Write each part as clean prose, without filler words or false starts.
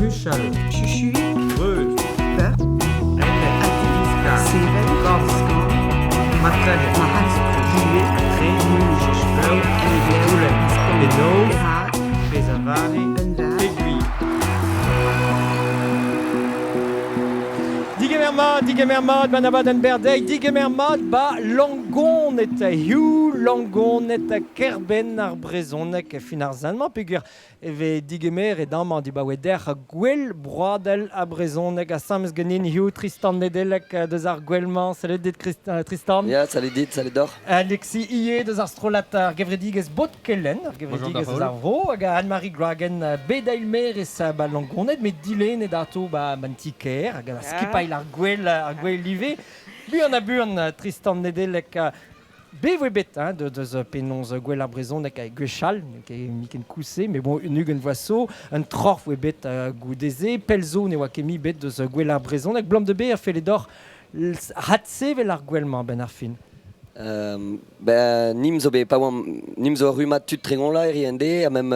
Huchal. Chuchuiñ. Reuz. Peur. Enep. Addiviz. Diskar. Sevel. Korn. Skorn. Matrenet. Marc'had. Buhez. Tre. Munuj. Ur. Emglev. Goulenn. Diskan. Penaos. Perak. Pezavare. Unvar. Peguir. Digemer mat, digemer mat, ban abadenn berdeiz, digemer mat ba Langonnet, hiziv Langonnet, kêr-benn ar brezhoneg fin ar sent-mañ peogwir e vez digemeret amañ dibaoe dec'h gwell broadel ha brezhoneg asambles ganin hiziv Tristan Nedeleg deus ar gwell-mañ. Salut dit Tristan. Ya, salut dit, salut doc'h. Alexis Ivez deus ar strollad ar gevredigezh Bodkelenn, ar gevredigezh eus ar vro, hag Anne-Marie Gragen bet eilmaerez ba Langonnet, met dilennet ato ba an ti-kêr, hag ar skipailh ar gwell, ar gwell ivez. Buan ha buan, Tristan Nedeleg, bet voe bet hein, deus penaos gwell ar brezhoneg hag gwechall, n'eo ket mui ken koulz-se, met bon, un ugent vloaz zo, un troc'h voe bet goude-se, pell zo ne oa ket mui bet deus gwell ar brezhoneg, blam de bet a felle deoc'h adsevel ar gwell-mañ a-benn ar fin. Ben, nim zo bet pa oamp nim zo ur rummad tud Tregonla er IND ha mem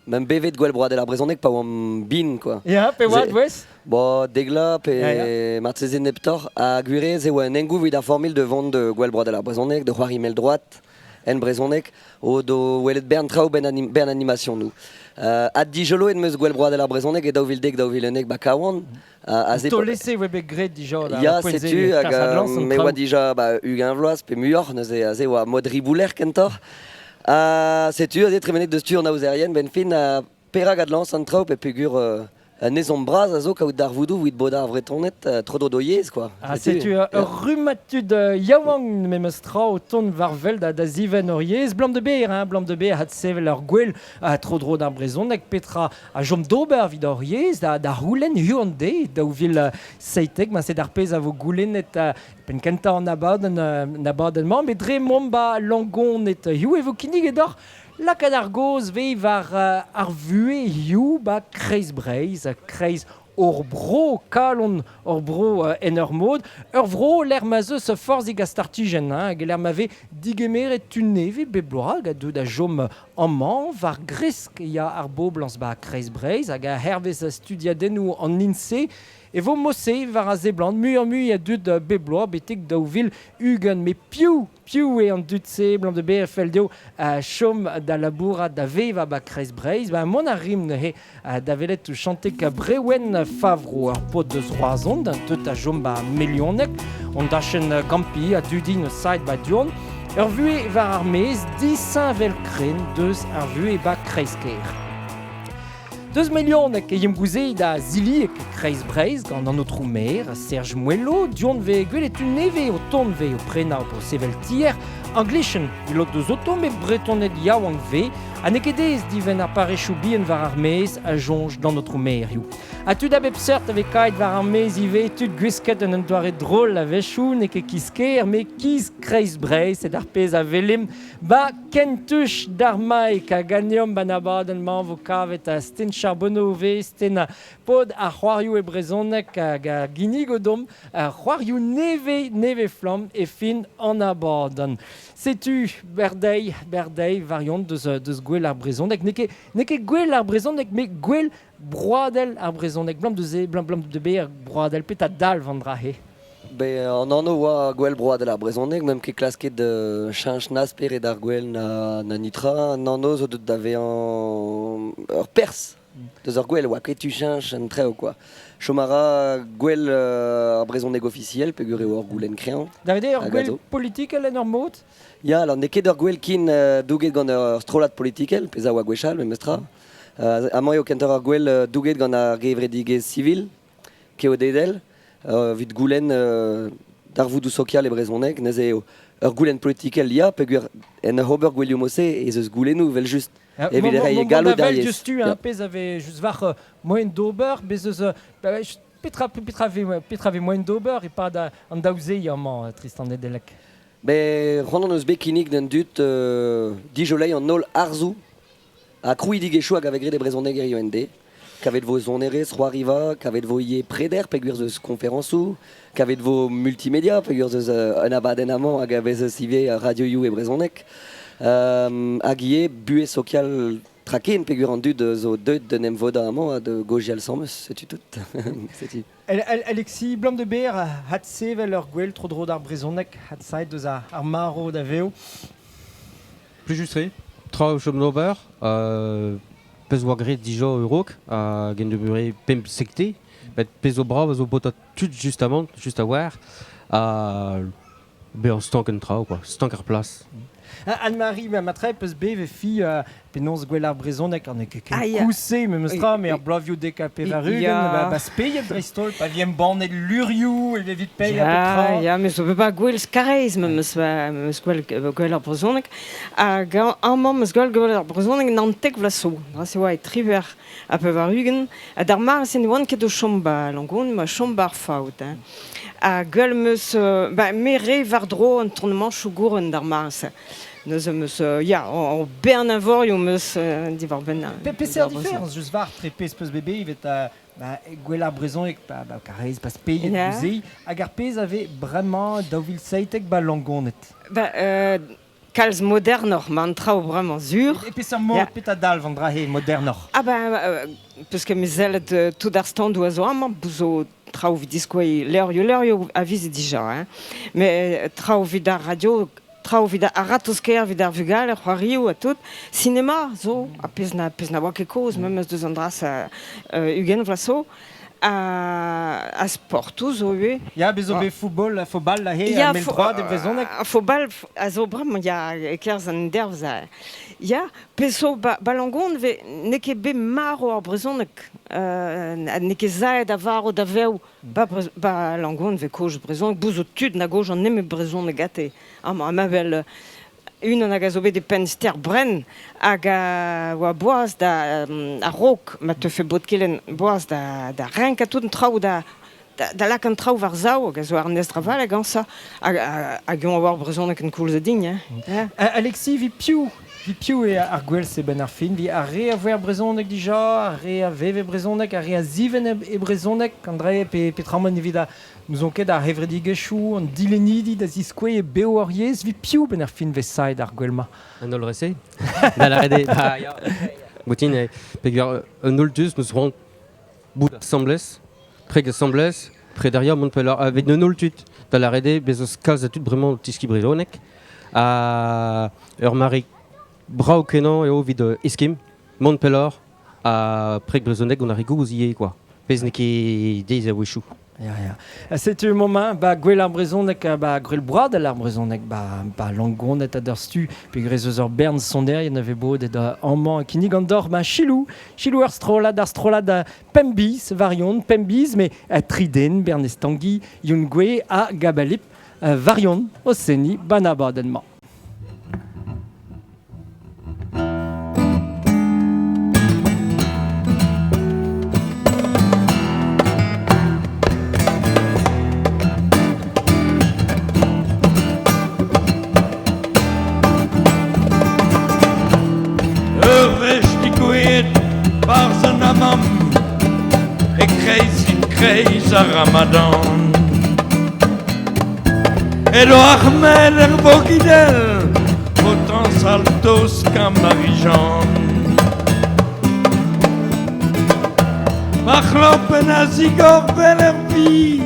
mem bevet gwell broadel ar brezhoneg pa oamp bin quoi. Ya, pe oad Ze- wez? Bo degla pe Ya, ya. marteze neptoc'h ha gwirez e oa un engoù evit ar familh de vont de gwell broadel ar brezhoneg, de c'hoari mell-droad en brezhoneg o do welet bern traoù ben, anim, bern animasionoù. Ad-dijoloet 'm eus gwell broadel ar brezhoneg e 2010 2011 ba Kawan. Aze Taol-ese oa bet graet dija da Ya, poent-se, setu, hag kas adlañs an me oa traoù. dija ba, 20 vloaz pe muioc'h, neuze aze oa mod ribouler kentoc'h. Ha setu aze tremenet deus tu an aozerien, benn fin, ha perak adlañs an traoù pe peogwir un ezhomm bras a zo kaout darvoudoù evit bodañ ar Vretoned tro-dro d'o yezh, quoi. Ha setu ur rummad tud yaouank memes tra o tont war wel da zivenn hor yezh. Blam de ber, hein, blam de ber adsevel ur gwel tro-dro d'ar brezhoneg. Petra a chom d'ober evit hor yezh da, da c'houlenn hiziv an deiz 2017 ma sed ar pezh a vo goulennet penn kentañ an abadenn an abadenn-mañ met dre mont ba Langonnet hiziv e vo kinniget deoc'h lakaat ar gaoz 'vez war ar vuhez hiziv ba Kreiz Breizh, kreiz hor bro, kalon hor bro en ur mod. Ur vro lec'h ma 'z eus forzhig a startijenn, hein, hag lec'h ma vez digemeret tud nevez bep bloaz hag a deu da chom amañ war gresk e ya ar boblañs ba Kreiz Breizh hag hervez studiadennoù an INSEE e vo mod-se war a seblant muioc'h-mui a dud bep bloaz betek 2020. Met piv Piv eo an dud-se 'blam da bezañ fell dezho chom da labourat da vevañ 'ba Kreiz Breizh? Ba mont a rimp neuze da welet Chantek Brewen Favreau, ur paotr deus Roazhon, deut da chom 'ba Melioneg, on dachenn gampi ha dudi 'neus saet 'ba du-hont. Ur vuhez war ar maez disheñvel-krenn deus ar vuhez 'ba Kreiz-Kêr. Deus Melioneg e yemp gouze da Zilieg Kreiz Breizh gant an aotrou maer Serge Moello. Du-hont 'vez gwelet tud nevez o tont 'vez o prenañ o sevel tier. Anglichen lod deus oto met bretoned yaouank 'vez ha n'eo ket aes divenn ar parrezioù bihan war ar maez a soñj d'an aotrou maerioù. Ha tud a bep seurt a vez kaet war ar maez ivez, tud gwisket en un doare drol a-wechoù, n'eo ket kiz kêr met kiz Kreiz Breizh, c'est ar pezh a welimp Ba kentuch d'ar maik ha ganeomp an abadenn-mañ vo kavet Sten Charbonneau 'vez Sten paotr ar c'hoarioù e brezhoneg hag a ginnigo deomp c'hoarioù nevez nevez-flamm e fin an abadenn. Setu berdeiz, berdeiz variant deus, deus gwell ar brezhoneg. N'eo ket, n'eo ket gwell ar brezhoneg, met gwell broadel ar brezhoneg. Blam deus blam, blam de bezañ broadel, petra dalv an dra-se? Ben, an anv oa Gouel Broadel ar Brezhoneg, me'm ket klasket cheñch na spered ar gouel na, na nitra. An anv zo deuet da vezañ ur perzh deus ur gouel, oa ket tu cheñch an traoù quoi. Chom a ra gouel ar brezhoneg ofisiel peogwir eo ur goulenn kreñv. Da ret eo ur Hag a gwel zo. politikel en ur mod? Ya, alors n'eo ket ur gouel ken douget gant ur strollad politikel, pezh a oa gwechall memestra. Amañ eo kentoc'h ur gouel douget gant ar gevredigezh sivil, keodedel, evit goulenn darvoudoù sokial e brezhoneg. Neuze eo ur goulenn politikel ya, peogwir en ur ober gouelioù mod-se ez eus goulennoù evel-just evit reiñ galloud d'ar yezh. Diouzhtu, hein, pezh a vez just war moaien d'ober, bez eus petra petra vez petra vez moaien d'ober e-pad an daou zeiz amañ, Tristan Nedeleg? Bet c'hoant hon eus bet kinnig d'an dud dijoleiñ an holl arzoù Ha krouidigezhioù hag a vez graet e brezhoneg hiziv en deiz. Kavet 'vo sonerezh, c'hoariva, kavet 'vo ivez preder peogwir 'z eus konferañsoù, kavet 'vo multimedia peogwir 'z eus un abadenn amañ hag a vez eus ivez radioioù e brezhoneg. Hag ivez buhez sokial. Traken pegur an dud zo deuet d'un em voda amañ ha de gojial sammeus, setu tout. Setu. Alexis Blanc de Ber, hat sevel ur gwell tro dro d'ar brezhoneg, hat saet deus ar maro da veo. Plus juste, tra chom d'ober, pez oa graet dija eurok, a gen de mure pemp sekte, bet pez o brav a zo bota tud justement, just a war, a be an stank en tra, quoi, stank ar plas. Anne-Marie, ma matre peus bev e fi penaos gwell ar brezhoneg an ket Ah, ya. kouse memes tra, me ar blavioù dek a pevar-ugent, Ya. ba speiet dreist-holl, pa viem bannet lurioù, e vevit pei a pep tra. Ya, ya, me zo bet ba gwell skarez, me meus meus gwell gwell ar brezhoneg. Hag amañ meus gwell gwell ar brezhoneg nantek vloaz zo. Dra se oa e triver a pevar-ugent. Ha d'ar mare se ne oan ket o chom ba Langon, ma chom ba ar faout. Hein. Ha gwell meus, ba, me re war dro an tournement gouren d'ar mare se. Neuze meus, ya, an bern avorioù meus diwar ben. Pe peseurt différence, just war tre pez peus bebe, evet ba, gwell ar brezhoneg, ba karez, ba speiet Ya. yeah. Hag ar pez ave bremañ daou vil seitek ba Langonet. Ba, kalz modernoc'h, ma an traoù bremañ sur. E peseurt mod Ya. pet a dalv an dra he modernoc'h. Ah ben, peus ket me zellet tout ar standoù a zo amañ, bouzo traoù vid diskoei leurioù a vize dija, hein. Mais traoù vid ar radio, traoù vid ar ratosker vid ar vugale, c'hoarioù ha tout. Cinema zo, a pez na oa ket kozh, memes deus an dras ugent vloaz zo. A sportoù zo ivez. Ya, bez zo Ah. bet football, fobal la he, Ya, mel droit e brezhoneg. Fobal a zo bremañ, ya, e-kerzh an dervz. Ya, pezh zo ba Langon ve n'eo ket bet marv ar brezhoneg, n'eo ket zaet a varv da vev. Ba Langon ve kozh brezhoneg, bout zo tud na goj an nemet brezhoneg ate. Amañ, ma vel unan hag a zo bet e penn ster bren hag a oa boaz da a rok, ma teufe bot kelen boaz da renk a tout an traoù da lak an traoù war zaou hag a zo ar nez draval hag an sa hag on war brezhoneg en koulz a din, hein. Ya. Alexis, vi piv e ar gwell se ben ar fin, vi ar re a voe ar brezhoneg dija, ar re a veve brezhoneg, ar re a ziven e brezhoneg, an dre pe tramon evit a nous on ket ar hevredigezhioù, an dilenidi da ziskoe e beo ar yezh, vi piv ben ar fin vez saet ar gwell-ma. An holl rese. Da la rede, ba, ya. Boutin, peogwir un holl dus, meus c'hoant bout asambles, preg asambles, prederia mont pelloc'h, avec un holl tud. Da la rede, bez eus kalz a tud bremañ o tiski brezhoneg. Ha ur mare brav kenañ eo evit eskim, mont pelloc'h, ha preg brezhoneg on ar gouz ivez, quoi. Pezh n'eo ket deiz a-wechoù. Ya, ya. Setu moment, ba gwell ar brezhoneg, ba gwell broadel ar brezhoneg, ba Langonet ha d'ar stu, pe grez eus ur bern sonder, en ave bod et amañ kinnig an dor, ba chilou ar strollad pembiz, varion, pembiz, mais triden, Bernez Tanguy, Youn Gwe ha Gabalip, varion, o seni, banabadenn-mañ. Ur wech dikouet barz an amam E kreiz ar Ramadan Edo ar mel er bogidel O tañsal toz kam Marie-Jeanne Ma c'hlopenn a zigor vel er vi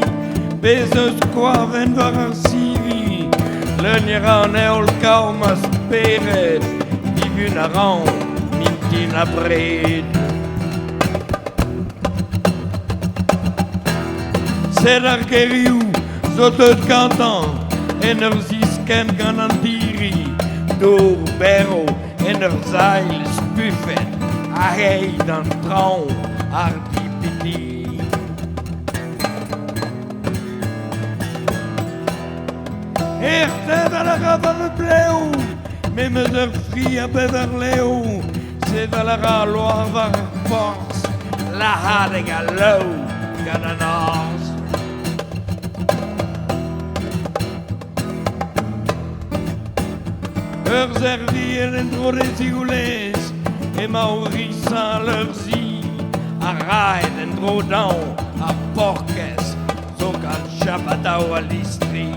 Bez eus koaven war ar sivi Leunier an eol kaom a spered Divun a ran, mintin a bred. Sed ar gerioù zo deut gantañ en ur ziskenn gant an diri Dour berv en ur zail spufet a heit an traoñ ar dipiti. Ertev a la ra war bleo, me meus ur fri a bever leo, sevel a ra loar war ar porzh, lahadeg a leu gant an arz. Ur zerviel en dro de zioulez, ema o risañ leur zi, a raet en dro dañ ar porkez, zo gant chabadao a listri.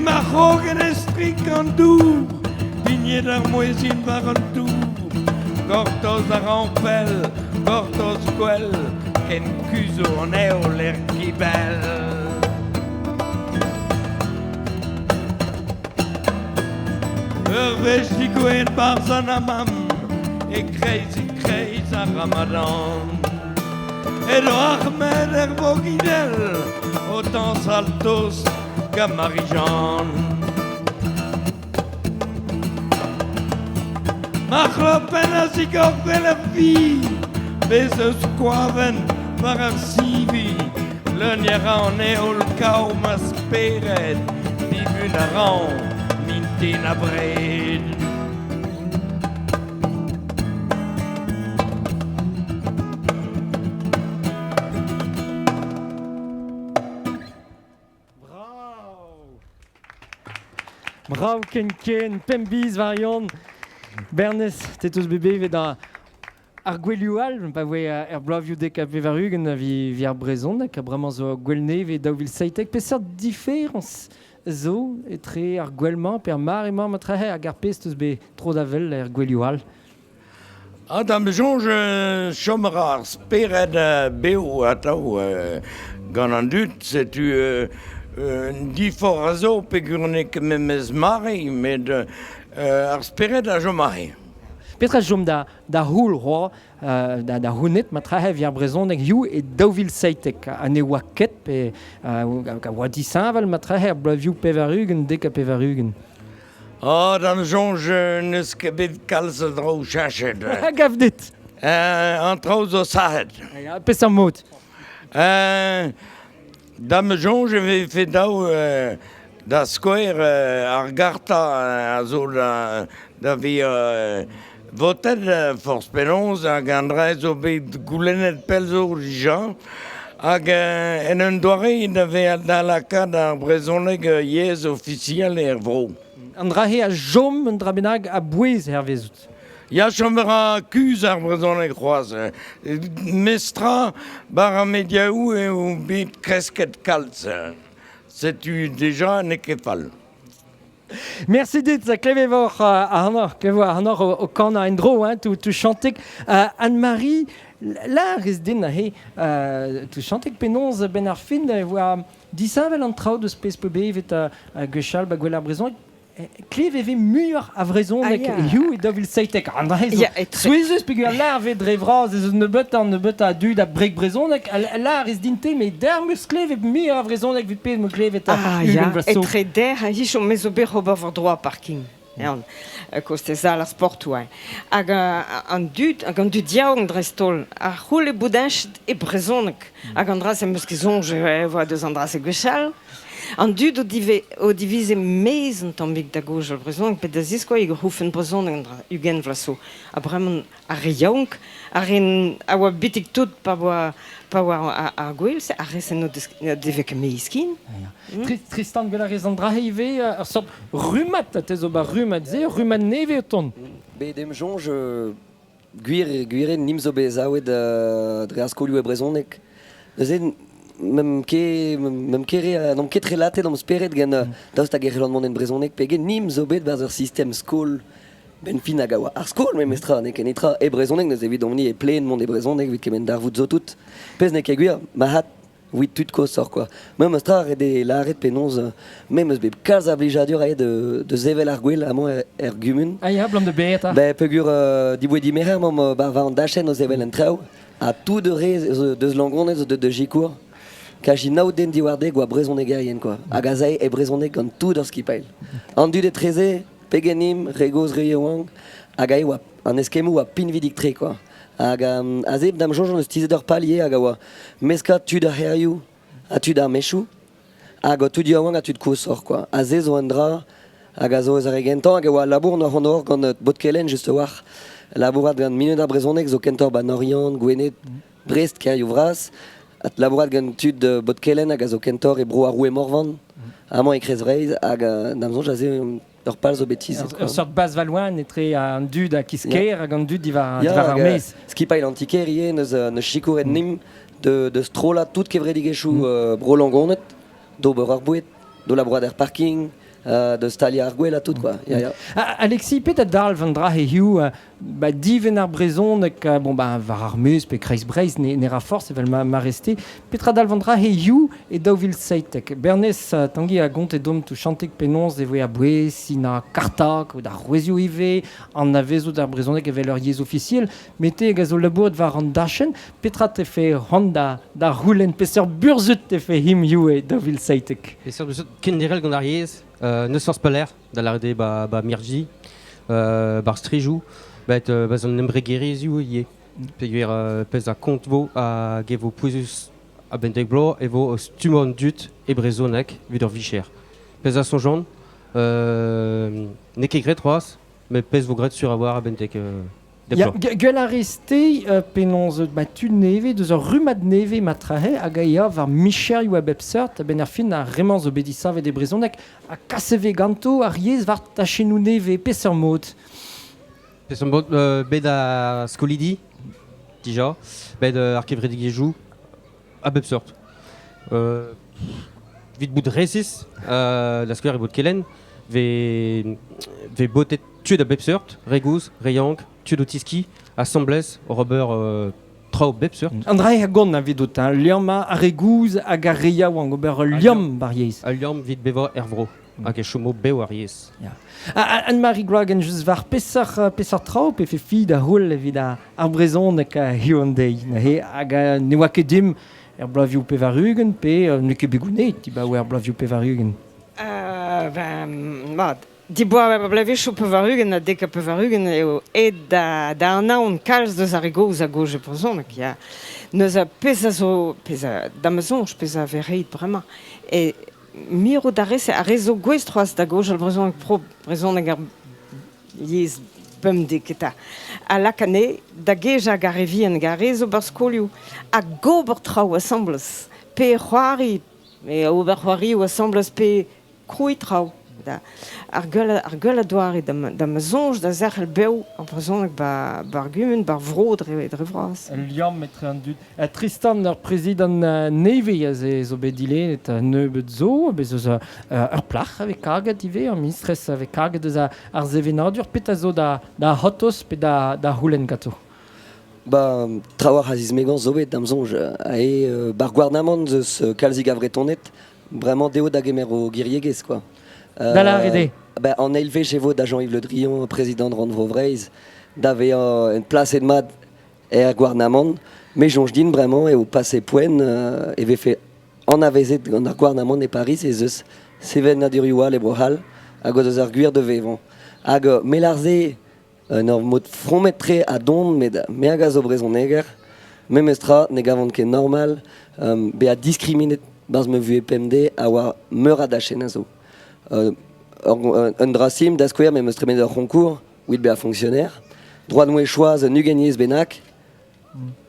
ma c'hrogen e strik an dour, Pignet ar mouezhin war an tour. Gortoz a ran pell, gortoz gwell, Ken kuzho an heol er gibell. Ur wech digouezhet 'barzh an hammam, E-kreiz-kreiz ar Ramadan. Edo Ahmed er vogidell o tañsal tost gant Marie-Jeanne. Ma c'hlopenn a zigor 'vel ur vi, Bez eus koavenn war ar sivi. Leuniañ a ra an heol kav ma spered, Dibun a ran mintin abred. Brav ken ken, pemp biz war Yann. Bernez, te 'teus bet bevet ar gouelioù all, pa voe er bloavioù 90 vi ar brezhoneg, ha bremañ zo gwell nevez 2017. Peseurt diferañs zo etre ar gwell-mañ pe ar mare-mañ matrehe hag ar pezh 'teus bet tro da wel er gouelioù all? Ah, da'm soñj chom a ra ar spered bev atav gant an dud. Setu un diforc'h a zo peogwir n'eo ket memes mare, met ar spered a chom aze. Petra chom da c'houl c'hoazh, da c'hounit matrehe evit ar brezhoneg hiziv e 2017 ha ne oa ket pe a oa disheñvel matrehe er bloavezhioù 80, 90? Ah, d'am soñj n'eus ket bet kalz a draoù cheñchet. A gav dit? An traoù zo sac'het. Ya, peseurt mod? D'am soñj e vefe dav da skouer ar garta a zo da vezañ votet forzh penaos hag an dra zo bet goulennet pell zo dija hag en un doare da vezañ da lakaat ar brezhoneg yezh ofisiel er vro. An dra-se a chom un dra bennak a-bouez hervezout. Ya, chom a ra kuzh ar brezhoneg c'hoazh. Mestra war ar mediaoù eo bet kresket kalz. Setu deja n'eo ket fall. Merci dit, klevet voc'h ac'hanoc'h, klevet ac'hanoc'h o kanañ en-dro, hein, tout chantek. Anne-Marie, lâr ez din aze, tout chantek penaos benn ar fin e voa disheñvel an traoù deus pezh 'po bevet gwechall ba gwell ar brezhoneg. Klev e vez muioc'h a vrezhoneg hiziv e 2017. An dra-se zo souezhus peogwir lâr vez dre vras ez eus nebeutañ nebeutañ a dud a breg brezhoneg. Lâr ez din-te met dec'h 'm eus klevet muioc'h a vrezhoneg evit pezh 'm eus klevet Ah ya, etre dec'h ha hiziv me zo bet ober war-dro ar parking. Yann, kostez all ar sportoù. Hag an dud, hag an dud yaouank dreist-holl, a c'houlle bout heñchet e brezhoneg. Hag an dra-se 'm eus ket soñj e oa deus an dra-se gwechall. An dud o divize maez un tammig da gaozeal brezhoneg pe da ziskouez e c'houfent brezhoneg un dra 20 vloaz zo. Ha bremañ ar re yaouank, ar re a oa betek tout pa oa pa oa ar gwel-se, ar re-se n'o devez ket mez ken. Tristan, gwell a rez an dra-se ivez, ur seurt rummad, te zo ba rummad-se, ur rummad nevez o tont. Bet em soñj Gwir, gwir eo nim zo bet savet dre ar skolioù e brezhoneg. Neuze n'em ket n'em ket re n'omp ket relatet d'am spered gant daoust hag e c'hellan mont en brezhoneg pegen nim zo bet 'barzh ur sistem skol benn fin hag a oa ar skol memestra n'eo ket netra e brezhoneg neuze evidomp-ni e plen mont e brezhoneg evit kement darvoud zo tout. Pezh n'eo ket gwir, ma c'hat Evit tud koshoc'h quoi. Memes tra ret eo lâret penaos me 'm eus bet kalz a blijadur aet da sevel ar gwel amañ er gumun. Ah ya, 'blam da betra? Ben peogwir diboe dimerc'her 'maomp war an dachenn o sevel en traoù ha tout ar re deus Langoned zo deuet da sikour. Kaji nav den diwar dek oa brezhonegerien quoi. Hag aze e brezhoneg gant tout ar skipailh. An dud etreze, pegenimp, re gozh, re yaouank, hag aze oa an eskemmoù oa pinvidik-tre quoi. Hag aze da'm soñj hon eus tizhet ur pal ivez hag a oa meskañ tud ar c'hêrioù ha tud ar mechoù hag tud yaouank ha tud koshoc'h quoi. Aze zo un dra hag a zo eus ar re gentañ hag e oa labour hon hor gant Botkelenn just a-walc'h. Labourat gant Minut ar brezhoneg zo kentoc'h 'ba Oriant, Gwened, Brest, kêrioù vras. Ha labourat gant tud Botkelenn hag a zo kentoc'h e bro ar Roue Morvan, amañ e Kreiz-Breizh hag da'm soñj aze ur pal zo bet tizhet. Ur seurt bazh-valoan etre an dud a Kisker hag an dud diwar ar maez. Skipailh an ti-kêr ivez neus sikouret nimp de strollañ tout kevredigezhioù Bro Langoned, d'ober ar boued, d'o labourat er parking. Da staliañ ar gwel ha tout quoi. Ya, ya. Alexis, pet a dalv an dra hiziv ba divenn ar brezhoneg, bon ba war ar maez pe kreiz Breizh ne ra forzh evel ma reste. Petra dalv an dra hiziv e 2017? Bernez Tangi a gonte deomp touchantek penaos e voe a-bouez sinañ karta, kaout ar c'hwezhioù ivez, anavezout ar brezhoneg evel ur yezh ofisiel. Met te hag a zo labouret war an dachenn, petra tefe c'hoant da c'houlenn peseurt burzhud tefe him hiziv e 2017? Peseurt burzhud kenderc'hel gant ar yezh, n'eus forzh pelec'h, da lâret eo ba mirdi, ba'r strijoù, bet 'ba an embregerezhioù ivez. Peogwir pezh a kont vo hag e vo pouezus a-benn dek bloaz e vo stummañ an dud e brezhoneg evit ur vicher. Pezh a soñjan, n'eo ket graet c'hoazh, met pezh vo graet sur a-walc'h a-benn dek Ya, gwell a rez-te penaos ma tud nevez, deus ur rummad nevez ma trahe hag a ya war micherioù a bep seurt, a-benn ar fin ar re-mañ zo bet disavet e brezhoneg ha kas e vez ganto ar yezh war tachennoù nevez, peseurt mod? Peseurt mod bet ar skolidi dija, bet ar kevredigezhioù a bep seurt. Evit bout resis, da skouer e bod Kelenn, vez botet tud a bep seurt, re gozh, re yaouank, tud o tiskiñ, asambles oc'h ober traoù bep seurt. An dra a gont evidout, hein, liammañ ar re gozh hag ar re yaouank, ober ul liamm bar yezh. Ul liamm evit bevañ er vro hag e chomo bev ar yezh. Ya. Anne-Marie Gloagen, just war peseurt traoù pe fi da c'houl evit ar brezhoneg hiziv an deiz neuze hag ne oa ket dimp er bloavezhioù 80 pe n'eo ket bet gounezet dibaoe ar bloavezhioù 80. Ben, mat, diboa ar bloavezhioù 80 ha 90 eo aet da anaon kalz deus ar re gozh a gozh e brezhoneg, ya. Neuze pezh a zo, pezh a, da ma soñj, pezh a vez ret bremañ, e mirout ar re-se, ar re zo gouest c'hoazh da gaozeal brezhoneg propr, brezhoneg ar yezh bemdez eta, a lak anezhe da gejañ gant ar re vihan, gant ar re zo 'barzh skolioù, ha gober traoù asambles, pe c'hoari, pe ober c'hoarioù asambles, pe krouiñ traoù. Da, ar gwell ar gwellañ doare da ma soñj da zerc'hel bev ar brezhoneg 'ba 'ba ar gumun, 'ba ar vro dre vras. Ul liamm etre an dud. Tristan, ur prezidant nevez aze zo bet dilennet nebeut zo, bez eus ur plac'h a vez karget ivez, ur ministrez a vez karget eus ar sevenadur. Petra zo da c'hortoz pe da c'houlenn ganto? Ba, trawalc'h a zismegañs zo bet, da'm soñj. Ae, bar gouarnamant eus kalzik a Vretoned, bremañ dezho da gemer o giriegezh, quoi. Da lâret eo. Ba, an eil wech e vo da Jean-Yves Le Drian, prezidant Rannvro Vreizh, da vezañ plaset mat Er gouarnamant, me soñj din bremañ eo pase poent e vefe anavezet gant ar gouarnamant e Pariz ez eus sevenadurioù all e Bro-C'hall hag o deus ar gwir da vevañ. Hag me lâr-se en ur mod fromet-tre ha don met me hag a zo brezhoneger, memestra ne gavan ket normal bezañ diskriminet 'barzh ma vuhez pemdez a oa meur a dachenn a zo. Un dra simpl da skouer, me 'm eus tremenet ur c'honkour evit bezañ fonctionnaire. Droit 'moa choaz un 20 yezh bennak.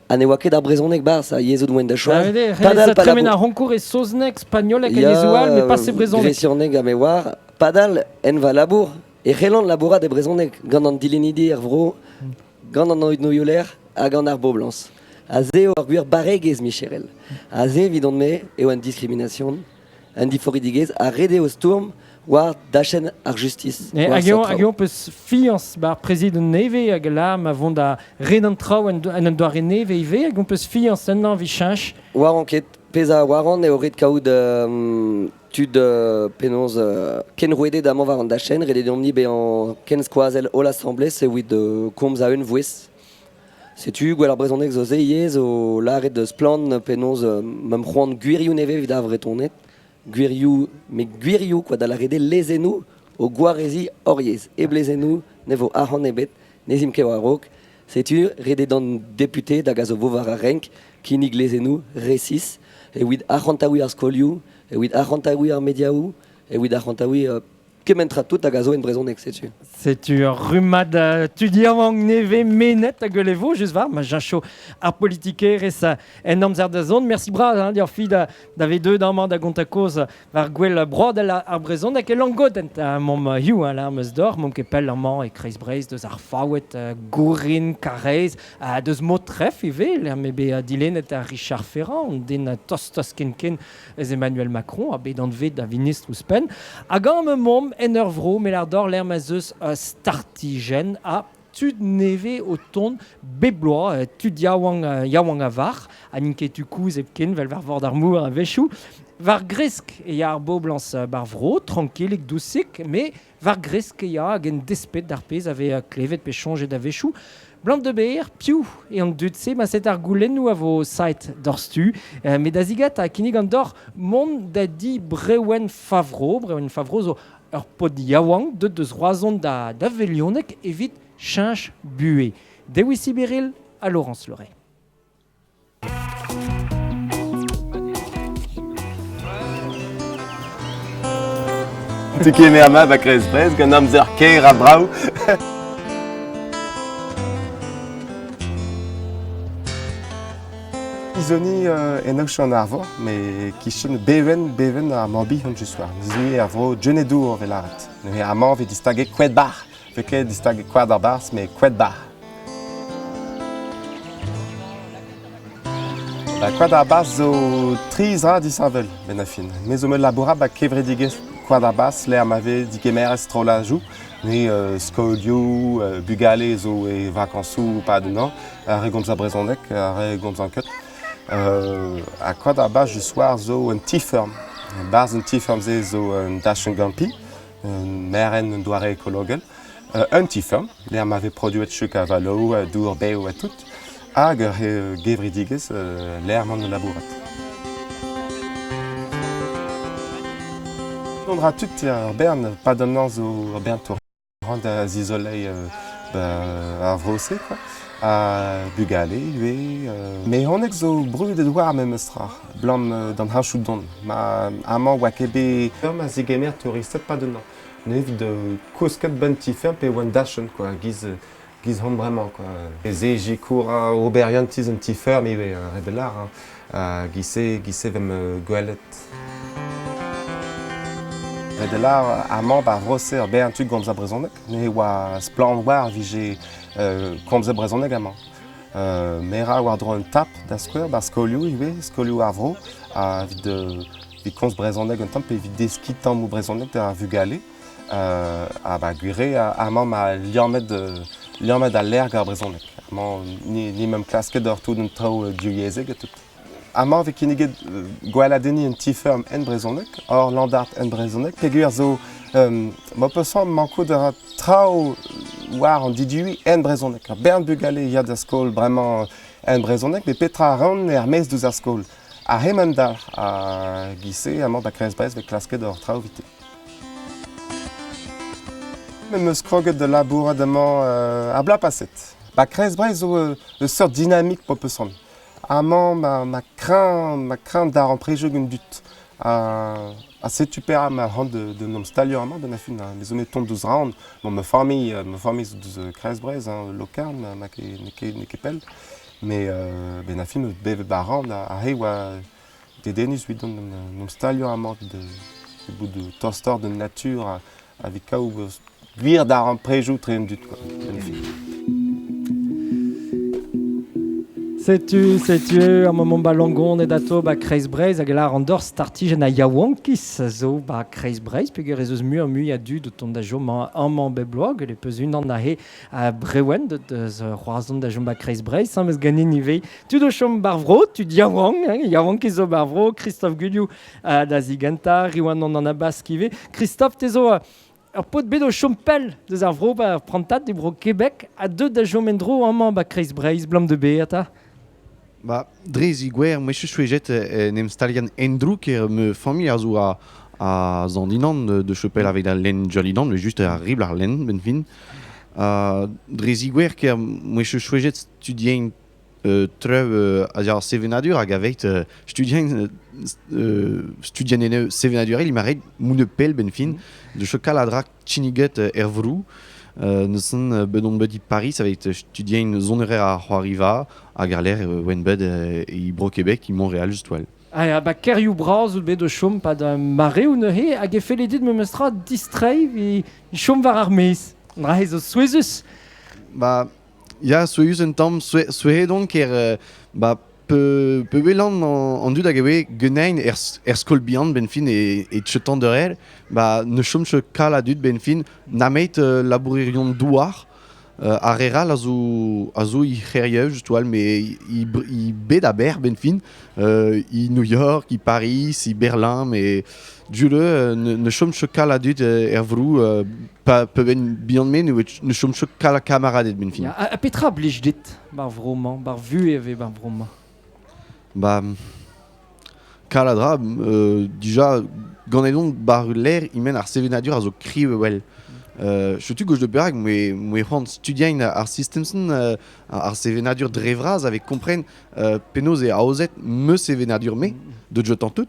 Ha ne oa ket ar brezhoneg 'barzh, ar yezhoù 'moa da choaz. Padal, pa tremen ar c'honkour e saozneg, spagnoleg hag yezhoù all, met pas e brezhoneg. Gresianeg ha me oar. Padal, en va labour, e c'hellan labourat e brezhoneg gant an dilennidi er vro, gant an oinoioler ha gant ar boblañs. Ha se eo ur gwir barregezh micherel. Ha se, evidon-me, eo un discrimination. Un diforidigezh ha ret eo stourm war dachenn ar justis. Hag eo peus fiañs bar prezidant nevez hag la ma vont da ren an traoù en un doare nevez ivez hag on peus fiañs ennañ evit cheñch. War anket, pezh a oaran eo ret kaout tud penaos kenrouedet amañ war an dachenn, ret eo deomp-ni bezañ kenskoazell holl asambles evit komz a-unvouezh. Setu gwell ar brezhoneg zo se ivez o lâret splann penaos meump c'hoant gwirioù nevez evit ar Vretoned. Gwirioù, met gwirioù kwa da lâret eo lezennoù o gwareziñ hor yezh. Hep lezennoù ne vo arc'hant ebet, ne zimp ket war-raok. Setu ret eo d'an depute da gas o vo war ar renk kinnig lezennoù resis evit arc'hantaouiñ ar skolioù, evit arc'hantaouiñ ar mediaoù, evit arc'hantaouiñ. Kement tra tout hag a zo en brezhoneg, setu. Setu ur rummad tud yaouank nevez menet hag evel just war, ma jacho ar politikerez en amzer da zont. Merci bras, hein, d'ur fi da, da ve deut amañ da gonta koz war gwell broadel ar brezhoneg e Langodenn mom hiu, hein, la meus d'or, mom ket pell amañ e kreiz Breizh deus ar Faoued, Gourin, Karaez, deus Motref ivez, lec'h m'eo bet dilennet ar Richard Ferrand, an den tost-tost ken-ken eus Emmanuel Macron, ha bet anvet da vinistr ouzhpenn. Hag amañ emaomp en ur vro melardor lec'h ma 'z eus startijenn ha tud nevez o tont bep bloaz, tud yaouank, yaouank a-varc'h, ha n'int ket tu koulz hepken, 'vel war vord ar mor a-wechoù. War gresk e ya ar boblañs ba'r vro, trankilik, dousik, met war gresk e ya hag en desped d'ar pezh a vez klevet pe soñjet a-wechoù. Blant de Beer, piv eo an dud-se? Ma set ar goulennoù a vo saet doc'htu. Met da zigata kinnig an deoc'h mont da di Brewen Favreau. Brewen Favreau zo ur paotr yaouank deuet deus Roazhon da, da Velioneg evit cheñch buhez. Dewi Sibiril ha Laurence Leray. Te kemer mat ba Kreiz-Breizh gant amzer kaer ha brav. Izoni en aoch an arvor, met kichen bevenn bevenn ar Morbihan just war. Izoni er vro Genedour vel lâret. Neuze amañ vez distaget Koad-Bar. Vez ket distaget Koad ar Barzh, met Koad-Bar. Ba Koad ar Barzh zo tri zra disheñvel benn ar fin. Me zo bet labourat ba kevredigezh Koad ar Barzh lec'h ma vez digemeret strollajoù. Me skolioù, bugale zo e vakañsoù pad un an, ar re gomz ar brezhoneg, ar re gomz an ket. Ha Koad ar Barzh just war zo un ti-feurm. Barzh un ti-feurm-se zo un dachenn-gampiñ, un merenn un doare ekologel. Un ti-feurm, lec'h ma vez produet chug avaloù, dour bev ha tout, hag ur gevredigezh lec'h m'on labourat. Dont ra tud ur bern, pad an hañv zo ur bern tourant da zizoleiñ ar vro-se quoi. Ha bugale ivez. Mehoneg zo brudet war memes tra, 'blam d'an heñchoù don. Ma amañ oa ket bet ma zegemer touristed pad an hañv. Evit kousket 'benn ti-feurm pe oan dachenn quoi, giz giz hon bremañ quoi. Se sikour oberiantiz an ti-feurm ivez, ret eo lâr, hein. Giz-se giz-se 'vemp gwelet. Ret eo lâr amañ 'ba vro-se ur bern tud gomz ar brezhoneg. Ne oa splann war 'vije komzet brezhoneg amañ. Me 'ra war-dro un tap da skouer 'ba skolioù ivez, skolioù ar vro, ha evit evit komz brezhoneg un tamm pe evit deskiñ tammoù brezhoneg d'ar vugale. Ha ba gwir eo amañ 'ma liammet liammet al lec'h gant ar brezhoneg. Amañ ni ni 'meump klasket doc'h tout an traoù divyezhek ha tout. Amañ 'vez kinniget gweladenniñ un ti-feurm en brezhoneg, hor landart en brezhoneg, peogwir zo ma peus c'hoant mankout a ra traoù war an diduiñ en brezhoneg. Ur bern bugale ya da skol bremañ en brezhoneg, met petra a ran er-maez deus ar skol? Ar c'hemend-all a giz-se amañ ba Kreiz-Breizh 'vez klasket hor traoù evite. Me 'm eus kroget da labourat amañ ar bloaz paset. Ba Kreiz-Breizh zo ur seurt dinamik p'ho peus c'hoant. Amañ ma ma kreñv ma kreñv darempredoù gant dud. Ha setu perak ma c'hoant d'en em staliañ amañ benn ar fin. Me zo bet tont deus Rouen. Bon, ma familh zo deus Kreiz-Breizh, hein, Lokarn, ma ket n'eo ket n'eo ket pell. Mais benn ar fin eus bevet ba Rouen aze oa dedennus evit dont d'en em staliañ amañ evit bout tostoc'h d'an natur ha evit kaout gwir darempredoù tre an dud quoi, benn ar fin. Setu, setu ar moment ba Langon et ato ba Kreiz Breizh hag lar an dor startijenn a yaouankiz zo ba Kreiz Breizh peogwir ez eus muioc'h mui a dud o tont da chom amañ bep bloaz gwelet peus unan aze a Brewen deus Roazhon da chom ba Kreiz Breizh meus ganin ivez tud o chom bar vro tud yaouank hein, yaouankiz zo bar vro Christophe Guliou da zigentañ Riwan an Abask ivez Christophe te zo Ur paotr bet o chom pell deus ar vro 'ba ur prantad e bro Québec ha deuet da chom en-dro amañ 'ba Kreiz-Breizh 'blam da bezañ 'ta. Ba, dre zigouer, me chouejet en em stalian en-dro ker ma familh a zo a Zandinan de chopel avec al lenn Jolidan, mais juste ar ribl ar lenn, benn fin. Dre zigouer ker me chouejet studien. treu a ar sevenadur hag aveit studien studien ene sevenadurel ima ret moun pel ben fin de chokal a dra tchiniget er vrou neus bet on bet i Paris aveit studien zonerer a c'hoariva hag ar l'air oen bet e bro Québec i Montréal just well. Ah ya, ba kerioù bras out bet o chom pa da mare ou neuze hag e felle dit memestra distrei vi chom war ar maez. An dra zo souezhus. Ba, ya, souezhus un tamm, souezhet on ker ba, pe, pe welan an dud hag e oe genein er, er skol bihan ben fin e tchetan derel, ba, ne chom che kal a dud ben fin, nameit labourerion douar, ar reral a zo i c'herieu, just oal, me i bet a ber ben fin, i New York, i Paris, i Berlin, me dule ne chom che kal a dud er vrou, pa pe ben bihan me, ne chom che kal a kamaradet ben fin. Ya, a petra blij dit bar vro-mañ, bar vu e ve bar vro-mañ? Ba, kal a dra, dija, gant edon bar l'air imen ar sevenadur a zo kriv well. Chetu gauche de perag, me c'hoant studien ar systemsen ar sevenadur drevraz avec kompren penaos e aozet me sevenadur me, de jotan tout,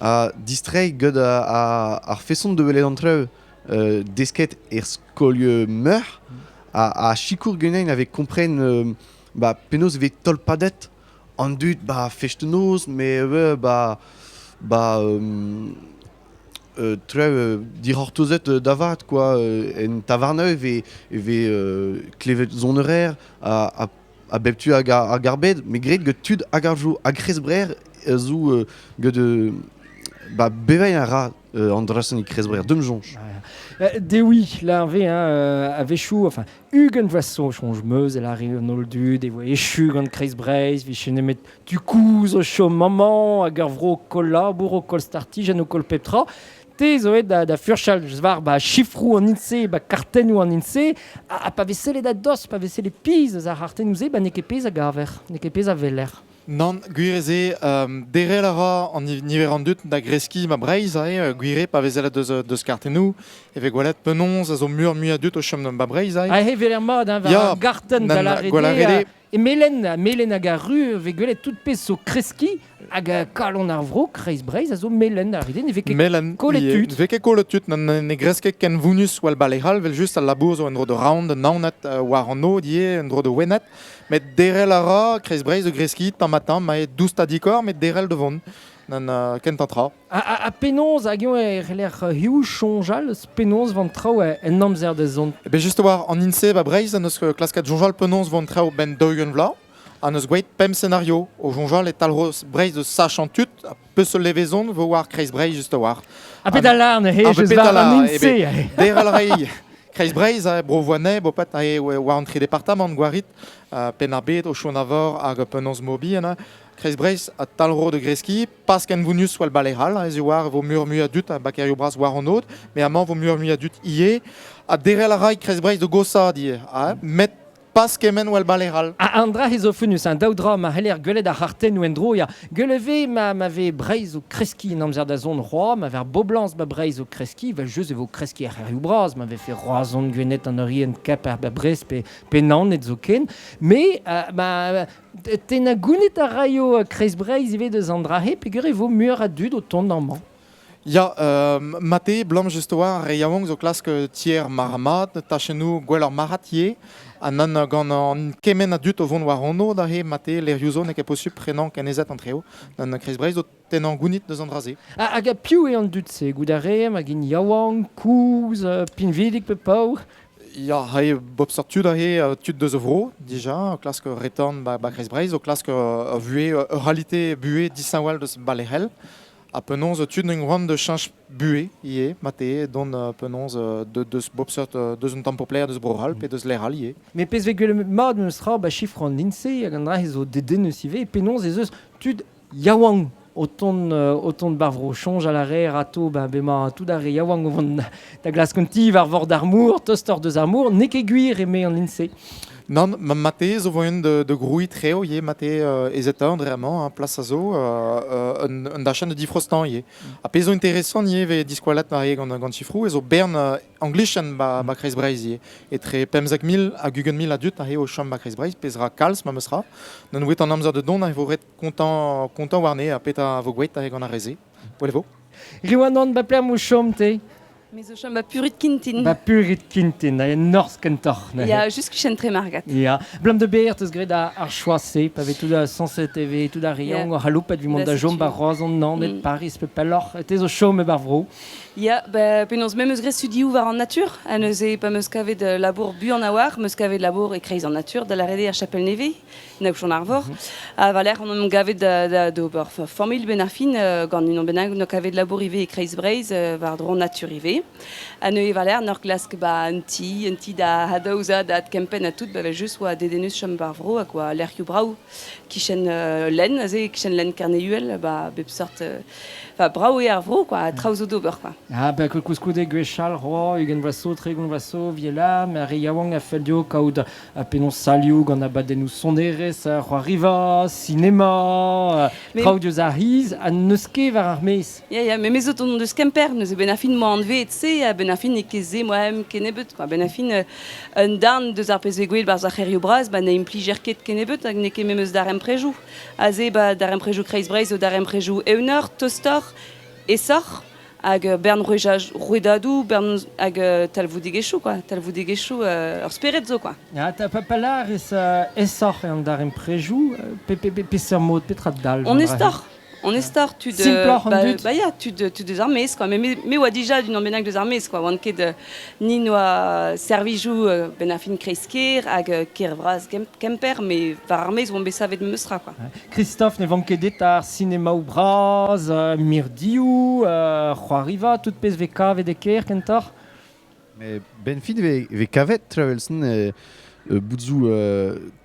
a distrei gant ar feson de welet entre desket er skolio meur, a chikour genein avec kompren ba, penaos ve tolpadet an dud ba fechtenoz, me ba ba treu dirortozet davat quoi en tavarneuv e ve klevet zonerer a bep tu hag ar garbed me gret get tud hag ar jo hag krezbrer zo get ba bevein a ra an drasen e krezbrer deum jonch. Dewi, la ve hein, a vechou, enfin, Hugen vaso chonj meuz, el arri an ol dud, e voe echu gant kreiz breiz, vi nemet tu kouz o chom maman, hag ar vro kol labour o kol startij an o kol pep tra. Te zo et da furchal var ba chifrou an INSEE, ba kartennou an INSEE, a pa vesele da dos, pa vesele piz eus ar hartennou ze, ba n'eo ket pezh a gaver, n'eo ket pezh a veler. Nan, gwir ez eo, derel a ra an niver an dud da greski ma Breizh, ae, gwir eo pa vezelet deus kartennou, e ve gwelet penaos a zo mur mui a dud o chom ba Breizh, ae. Ah, he veler mat, hein, war Ya, ar garten da nan, la rede, gwell a rede. E melen hag ar ru, ve gwelet tout pezh zo kreski, hag kalon ar vro, kreiz Breizh, a zo melen ar rede, ne ve ket Melen, kolet ie, tud. Ne ve ket kolet tud, nan ne greske ken vounus wal balehal, vel just al labour zo en dro de round, naonet war an od, ie, en dro de wenet, met derel a ra, kreiz Breizh de greski, tamm ha tamm, ma eo doust a dikor, met derel de vont. Nan kent an tra. A penaos hag eo e reler hiu chonjal, eus penaos vant traoù en amzer da zont. E ben just war an INSEE ba Breizh, an eus klaskat jonjal penaos vant traoù ben daou vla, an eus gweit pemp scénario o jonjal e talros Breizh de sach an tut, a peus levezon vo war kreiz Breizh just war. A pet alarn, he, A just pet war an alarn, e INSEE. be, derel rei. Kreiz Breizh, bro voanais, bo pat, war an tri departamant gwarit, Penn-ar-Bed, o Chonavor hag penaos mobi, hein, Kreiz Breizh a talro de greski, pas ken vounus wal baleral, hein, ez war vo mur mui a dut, a bakerio bras war an od, me amañ vo mur mui a dut ie, a derel a rai Kreiz Breizh de gosa die, hein, met pas kemen wal baleral. A an dra he zo funus, un daou dra ma heller gwelet ar harten ou en dro, ya. Gweleve ma ve Breizh o kreski en amzer da zon roi, ma ver Boblanz ba Breizh o kreski, vel jeus e vo kreski ar c'herioù bras, ma ve fe roazon gwenet an ori en kap ar ba Brest pe naoned zo ken, me ma ten a gounet a raio Kreiz Breizh ivez deus an dra he, peogwir e vo muioc'h a dud o tont amañ. Ya, mate, blam just war, re yaouank zo klask tier marmat, tachennou gwell ar marat ie, ha nan gant an kemen a dut o vont war anno, da he mate lerioù zo n'eo ket posupl prenañ kenezet entre eo, nan Kreiz Breizh zo tenañ gounit deus an dra-se. Hag a piv eo an dud-se, gout a reem, hag int yaouank, kouz, pinvidik pe paour? Ya, he bop sort tud a he tud deus a vro, dija, klask retorn ba Kreiz Breizh, o klask vue, ralité bue disañwal deus balerel. A penaos tud n'en c'hoant de cheñch bue, ie, mate, don penaos de, deus bop sort deus un tamm populaire deus broral, pe deus leral, ie. Me pezh ve gwell mat meus tra ba chifr an INSEE hag an dra he zo dedennus ivez, penaos ez eus tud yaouank o tont bar vro choñj a la re rato, ba bemañ tout ar re yaouank o vont da glask un ti war vord ar mour, tostor deus ar mour, n'eo ket gwir eme an INSEE. Nann, ma mate zo voen de grouiñ treo ivez, mate ez eta an dre-amañ, hein, plas a zo, un dachenn de difrostañ ivez. Ha pezh zo interesant ivez vez diskoalat ma gant chifroù, e zo bern anglichen ba Kreiz Breizh ivez. Etre 15 000 hag 20 000 a dud aze o chom ba Kreiz Breizh, pezh ra kalz ma meus ra. N'on wet an amzer de dont a vo ret kontañ warne ha petra vo gwet aze gant ar re-se. Gwell e vo. Riwanon, ba pelec'h emañ o chom te? Me zo chom ba Purit Kintin. Ba Purit Kintin, en norzh kentoc'h. neuze. Ya, just kichen Tremargat. Ya, blam de ber teus graet ar choaz-se, pa vez tout a sañset e vez tout ar re yaouank oc'h c'haloupat evit mont da chom ba Roazhon, Naoned, Paris pe pelloc'h. Te zo chom e bar vro. Ya, ba, penaos me 'm eus graet studioù war an natur, ha neuze pa 'm eus kavet labour buan a-walc'h, 'm eus kavet labour e-kreiz an natur, da lâret eo ar Chapel-Nevez. Naouchon Arvor. Ha war-lerc'h on em gavet da d'ober familh benn ar fin gant unan bennak no kavet labour ivez e Kreiz Breizh war-dro an natur ivez. Ha neuze war-lerc'h n'oc'h glask ba un ti da adaozañ, da adkempenn ha tout, ba evel-just oa dedennus chom war vro hag oa lec'hioù brav kichen lenn aze, kichen lenn Kerne-Uhel, ba bep seurt Enfin, brav eo ar vro, quoi, traoù zo d'ober, quoi. Ah, ben, koulskoude gwechall, roa, 20 vloaz zo, 30 vloaz zo, viela, ar re yaouank a fell dezho kaout penaos salioù gant abadennoù sonerezh, c'hoariva, sinema, traoù diouzh ar c'hiz, ha n'eus ket war ar maez. Ya, ya, met me zo tont deus Kemper, neuze benn ar fin 'moa anveet se, ha benn ar fin n'eo ket se moa-em kennebeut, quoi. Benn ar fin, un darn deus ar pezh 'vez gwelet 'barzh ar c'hêrioù bras, ba ne implijer ket kennebeut, hag n'eo ket memes daremprejoù. Aze ba daremprejoù Kreiz-Breizh zo daremprejoù eeunoc'h, tostoc'h, aesoc'h hag bern rouedadoù, bern hag talvoudegezhioù quoi, talvoudegezhioù ur spered zo quoi. Ya, pa lârez aesoc'h eo an daremprejoù, peseurt mod, petra dalv? On est On est star tud Simploc'h an dud. Ba ya, tud deus ar maez quoi. Mais me oa dija d'unan bennak deus ar maez quoi. Oan ket ni noa servijoù benn ar fin kreiz-kêr hag kêr vras Kemper, mais war ar maez oamp bet savet memes tra quoi. Christophe, ne vank ket dit ar sinemaoù bras, mirdioù, c'hoariva, tout pezh vez kavet e kêr kentoc'h? Mais ben fin e vez kavet Travelson bout zo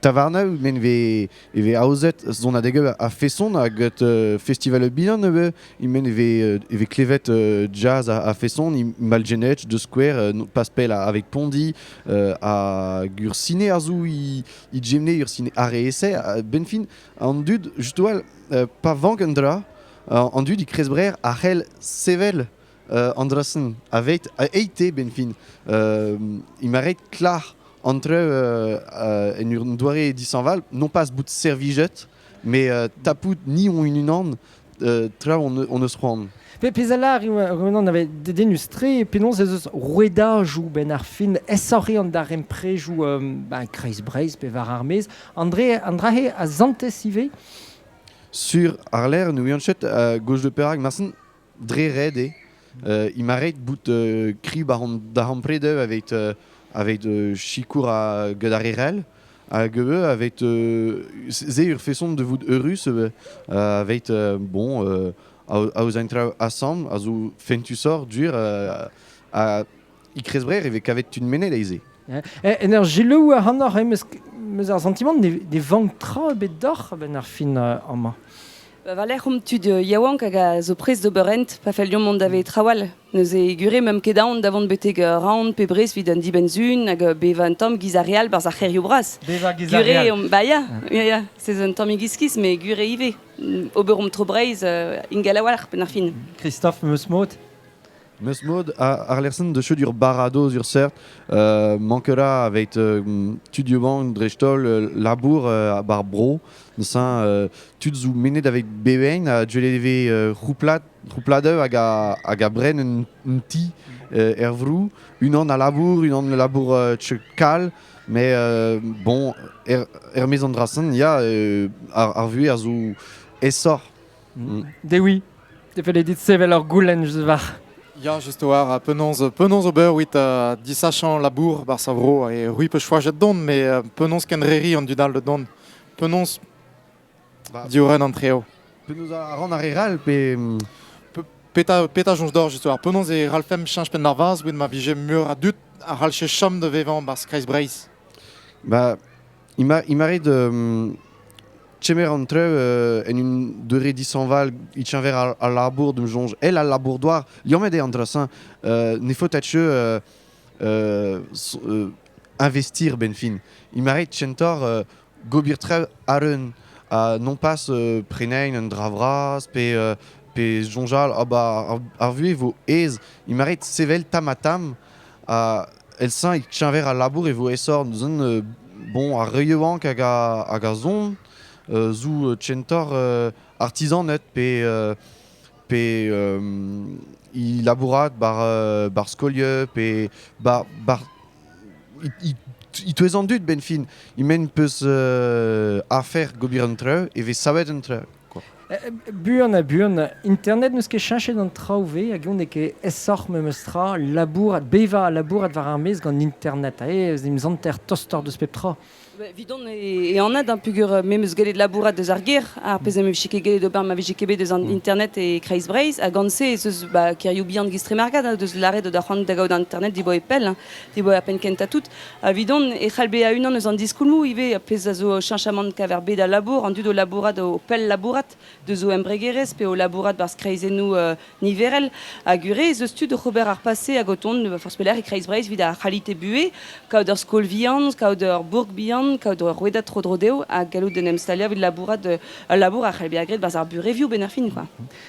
tavarnaoù men e vez aozet sonadeg a feson hag festival bihan ivez men e vez klevet jazz a feson Malgenech de Square pas pell avec Pondi hag ur sine a zo i gemne ur sine ar re ben fin an dud just pa vank un dra an dud i krezbrer a c'hell sevel Andreasen aveit eite ben fin i klar entre en ur doare dishañval non pas bout servijet mais tapout ni on unan tra on eus c'hoant. Pezh a lâr unan avait dedennus-tre penaos ez eus rouedajoù benn ar fin aesoc'h eo an daremprejoù ben, kreiz Breizh pe war ar maez. André Andrahe a santez ivez? Sur ar lec'h ne ouian ket gauche de perak marsen dre ret eo. I ma ret bout kri bar an darempred avec sikour a gant ar erell hag avec se ur feson de vout eurus avec bon aozañ traoù asambl a zo fentusoc'h dur a i krezbrer e vez kavet tud mennet aze. En ur selaou ac'hanoc'h em eus ar santimant ne vank tra ebet deoc'h a-benn ar fin amañ. Ba war-lerc'h omp tud yaouank hag a zo prest d'ober hent pa fell deomp mont da vezañ trawal. Neuze gure meump ket aon da vont betek Raon pe Brest evit an dibenn-sizhun hag bevañ un tamm giz ar re all 'barzh ar c'hêrioù bras. Bevañ giz ar re all. Gure omp, ba ya, ya, c'est un tammig iskis, mais gure ivez. Ober omp tro Breizh ingal a-walc'h benn ar fin. Christophe meus mod. Meus mod ar lersen de cheu dur baradoz ur seurt mankera avec tud yaouank dreist-holl labour bar bro neuze tud zo mennet avec bevein a deuet e vez c'houpladoù hag a bren un ti er vro unan a labour unan a labour kal mais bon er-maez an dra-sen ya ar vuhez a zo aesoc'h. Dewi, te felle dit sevel ur goulenn just war. Ya, just war, penaos ober evit disachañ labour barzh ar vro e c'hwi peus choajet dont, mais penaos kendrec'hiñ an dud all da dont. Penaos diorren an treo. Penaos a ran ar re all pe Petra soñj deoc'h just war penaos e ralfemp cheñch penn d'ar vazh evit ma vije meur a dud a c'hallche chom da vevañ barzh Kreiz Breizh? Ba, i ma ret kemer an traoù en un doare dishañval e-keñver al labour d'am soñj. El al labour-douar, liammet eo an dra-se. Ne faot ket investir ben fin. Imaret chentor gobir tre aren a non pas prenein un dravras pe pe jonjal ah ba ar vue vo ez imaret sevel tamatam a el sein il tchinver a labour e vo esor zon bon a reuank hag a zon zou tchentor artisan net pe pe i labourat bar skolieu pe bar i touez an dud ben fin i men peus afer gobir an treu e vez savet an treu quoi. Buan a buan, internet neus ket cheñchet an traoù ve hag on e ket esoc'h memes tra labourat, beva labourat war ar maez gant internet. Ez im zanter tostor deus pep tra. Vidon e an ad un pugur memes gellet labourat deus ar ger, ar pezh am eus ket gellet ober ma vije ket bet deus an internet e Kreiz Breizh, hag gant se ez eus ba kerioù bihan gistremargad deus lâret da c'hoant da gaout internet diboe pell, diboe a penn kentañ tout. Ha vidon e c'hall bezañ unan eus an diskoulmoù ivez, ar pezh a zo cheñchamant kaver bet al labour, an dud o labourat o pell labourat deus o embregerezh pe o labourat barzh kreizennoù niverel. Hag ure ez eus tud oc'h ober ar pase hag o tont forzh pelec'h e Kreiz Breizh evit ar c'halite buhez, kaout ur skol vihan, kaout ur bourk bihan, kaout ur rouedad tro-dro dezho hag gallout en em staliañ evit labourat ul labour a c'hall bezañ graet barzh ar burevioù benn ar fin quoi.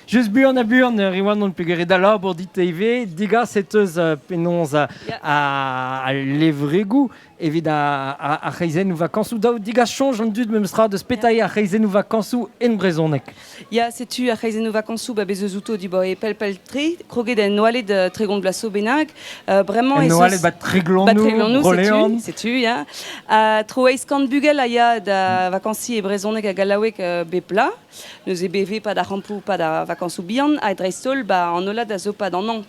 Just buan a buan, Riwan on peogwir da labour dit ivez, digas et eus penaos a levregoù evit ar c'hreizennoù vakañsoù daou digas soñj an dud memes tra deus petailh ar c'hreizennoù vakañsoù en brezhoneg. Ya, setu ar c'hreizennoù vakañsoù ba bez eus outo dibaoe pell-pell-tre, kroget en oaled 30 bloaz zo bennak. Bremañ En oaled ba Treglonou, Bro-Leon. Setu, ya. Tro eizh kant bugel a ya da vakañsiñ e brezhoneg ha gallaoueg bep bloaz. Neuze BV pad ar c'hampoù, pad ar vakañsoù bihan, ha dreist-holl ba an hollad a zo pad an hañv.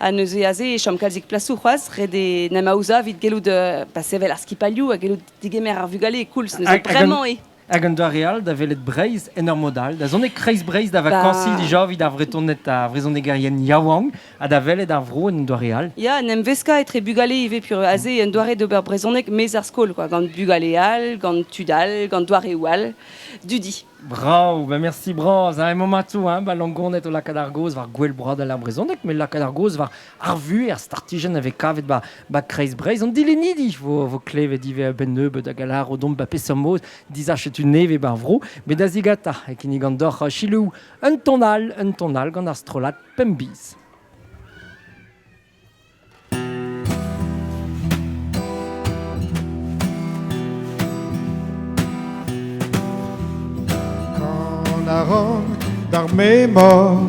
Ha neuze aze e chom kalzik plasoù c'hoazh, ret eo n'em aozañ evit gellout ba sevel ar skipailhoù ha gellout digemer ar vugale e koulz. Neuze bremañ eo. Hag un doare all da welet Breizh en ur mod all, da zont e kreiz Breizh da vakañsiñ dija evit ar Vretoned ar vrezhonegerien yaouank ha da welet ar vro en un doare all. Ya, en em veskañ etre bugale ivez pur aze un doare d'ober brezhoneg maez ar skol quoi, gant bugale all, gant tud all, gant doareoù all, dudi. Brav, ben merci bras, hein, emañ mat-tout, hein, ba Langoned o lakaat ar gaoz war Gouel Broadel ar brezhoneg, met lakaat ar gaoz war ar vuhez, ar startijenn a vez kavet ba, ba kreiz Breizh. An dilennidi vo, vo klevet ivez a-benn nebeut hag a lâro domp ba peseurt mod disachet nevez ba'r vro. Met da zigatañ e kinnigan deoc'h selaou un ton all, un ton all gant ar strollad Pemp Biz. Kan a ran d'ar memor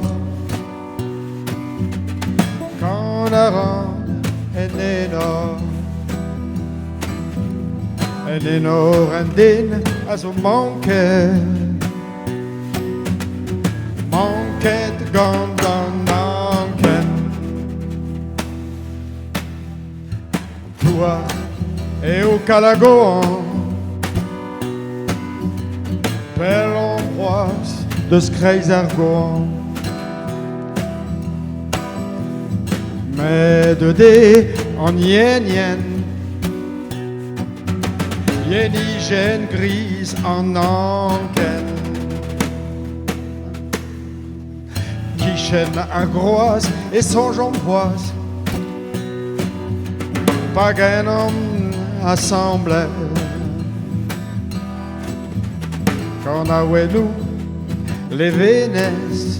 Kan a ran en enor En enor un den a zo manket Manket gant an anken Douar eo Kalagoan Pell on c'hoazh deus kreiz ar goan Met deut eo an yenien Yenijenn griz an anken Kichen ar groaz e soñjomp c'hoazh Pa genomp asambles Kanaouennoù levenez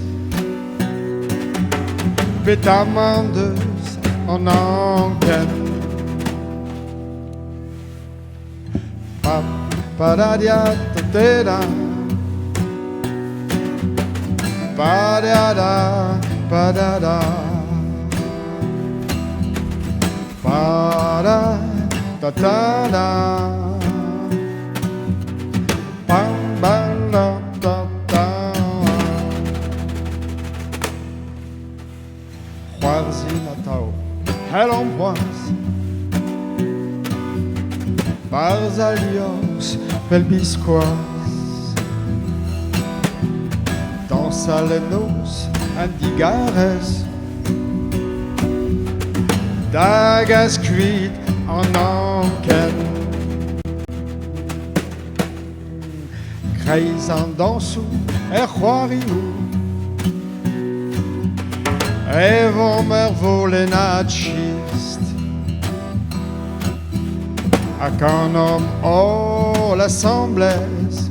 Petamant deus an anken Pa pa da dia ta te da Pa da da pa da da Pa da ta ta da Pa ba la ta ta C'hoarzhin atav c'hellomp c'hoazh Barzh al liorzh 'vel biskoazh Dañsal en noz un digarez Da gas kuit an anken Kreiz an dañsoù er c'hoarioù Evomp ur volennad chist. Ha kanomp holl asambles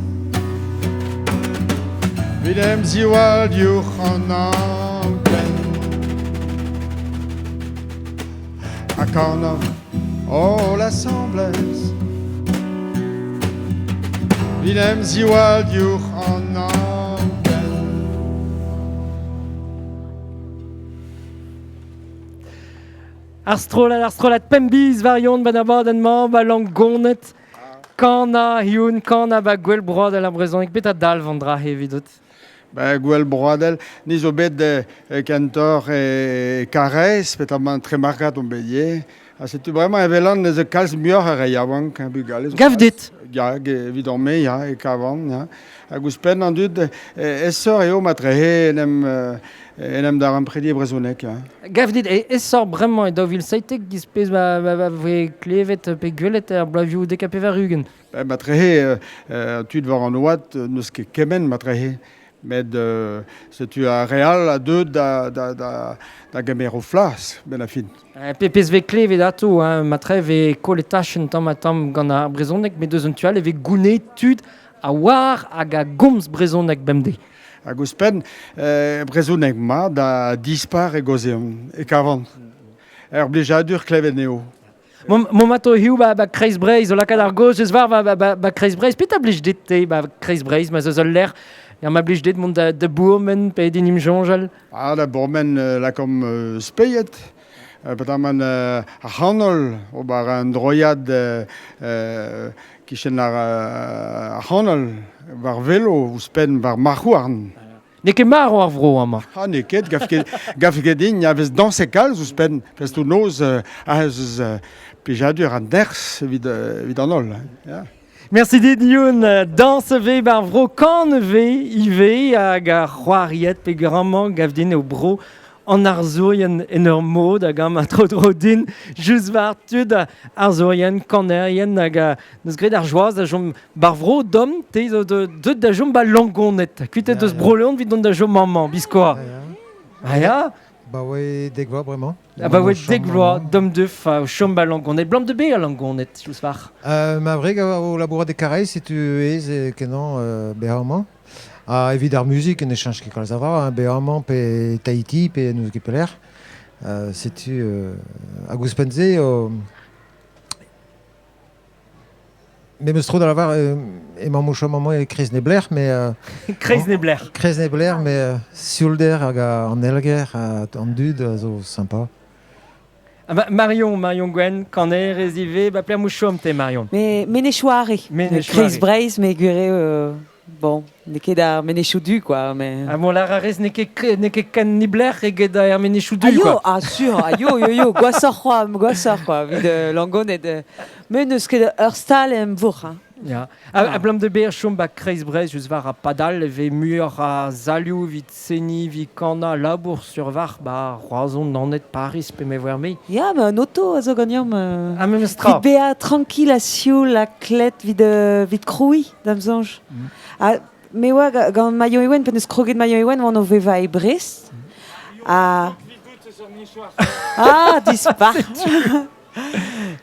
'Vit em ziwall diouzh an anken Ha kanomp holl asambles 'Vit em ziwall diouzh an anken Ar strollad, ar strollad Pemp Biz war Yon 'ba 'n abadenn-mañ 'ba Langoned. Kanañ, Youn, kanañ 'ba Gouel Broadel ar brezhoneg. Petra dalv an dra-se evidout? Ba, Gouel Broadel, ni zo bet kentoc'h e Karaez, petamant Tremargad on bet ivez. Ha setu bremañ e welan ez eus kalz muioc'h a re yaouank, hein, bugale zo Gav dit? Ya, evidon-me, ya, e kavan, ya. Hag ouzhpenn an dud, aesoc'h eo matrehe en em daremprediñ e brezhoneg, ya. Gav dit aesoc'h bremañ e 2017 giz pezh ma voe klevet pe gwelet er bloavezhioù 90? Ben, matrehe, tud war an oad n'eus ket kement matrehe. Met setu ar re all a deu da gemer o flas, benn ar fin. Pezh vez klevet atô, hein, matre vez kollet tachenn tamm-ha-tamm gant ar brezhoneg, met deus un tu all e vez gounezet tud a oar hag a gomz brezhoneg bemdez. Hag ouzhpenn, brezhoneg mat ha dispar e gaozeont, e kavan. Ur blijadur klevet eo. Mont ato hiziv ba Kreiz Breizh o lakaat ar gaoz eus war ba Kreiz Breizh. Petra blij dit-te ba Kreiz Breizh ma 'z eus ul lec'h ma blij dit mont da bourmen pe din im soñjal? Ah, da bourmen lakaomp speiet. Petamant ar c'hanol, ober un droiad kichen ar c'hanol, war velo, ouzhpenn war marc'h-houarn. N'eo ket marv ar vro amañ. Ah, n'eo ket, gav ket din, a vez dañset kalz ouzhpenn, festoù-noz ah, ez eus plijadur an nerzh evit an holl. Ya. Merci dit Youn, dañs vez bar vro kan vez ivez hag ar c'hoariet peogwir amañ gav din eo bro an arzourien en ur mod hag amañ tro-dro din just war tud arzourien, kanerien hag neus graet ar joaz da chom bar vro domm, te zo deut da chom ba Langoned. Kuitet eus Bro-Leon evit dont da chom amañ, biskoazh. Ah ya? Ba oe dek vloaz bremañ. Ah ba oe dek vloaz, domm deuf o chom ba Langoned. Blam de be a Langoned, just war. Ma wreg a o labourat e Karaez, setu aes kenañ bezañ amañ. Ha evit ar muzik, ne cheñch ket kalz a dra, hein, bezañ amañ pe Tahiti pe n'eus ket pelec'h. Setu hag ouzhpenn-se Me 'meus tro da lavar emañ o chom amañ e Kreiz-Neblec'h, mais Kreiz-Neblec'h. Kreiz-Neblec'h, mais sioulder hag an Elger, an dud a zo sympa. Ah bah, Marion, Marion Gwenn, kanerez ivez, ba pelec'h 'mo chom te Marion? Me Menez-Chouare. Kreiz-Breizh, me gwir eo bon, n'eo ket ar menezioù du, quoi, mais... Ah bon, lar a rez n'eo ket, n'eo ket ken niblec'h eget ar menezioù du, ah, yo, quoi. Ah, sur, ah, yo, yo, yo, gwashoc'h c'hoazh, gwashoc'h, quoi, evit Langoned. Me n'eus ket ur stal em vourc'h, hein. Ya. A, ablam de ber chom ba kreiz Breizh just war ar padal e vez muioc'h a salioù evit seniñ, evit kanañ, labour sur war ba Roazhon, Naoned, Paris pe me voar me. Ya, ma un oto a zo ganeomp. Ah, memes tra. Evit bezañ tranquille ha sioul ha klet evit, evit krouiñ, da'm soñj. Ha me oa gant Maillot Ewen, pa neus kroget Maillot Ewen, oan o vevañ e Brest. Ha... Ah, dispar!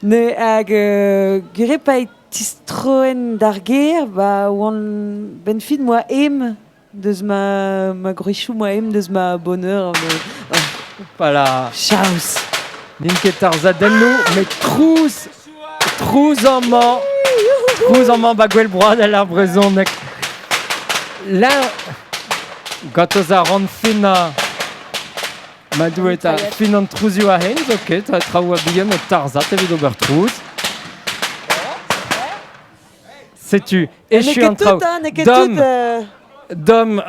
Ne, hag gwir pa e tistroen d'ar gêr, ba oan benn fin moa em deus ma gwrizioù, moa em deus ma bonheur. Voilà. Chaos. N'int ket tarzhadennoù, met trouz, trouz amañ, trouz amañ ba gwell broadel ar brezhoneg. Là, gantoz a ran finnañ Ma Doue 'ta, fin an trouzioù a-hent zo ket, traoù a-bihan o tarzhat evit ober trouz. Setu, echu an traoù. Dom, Dom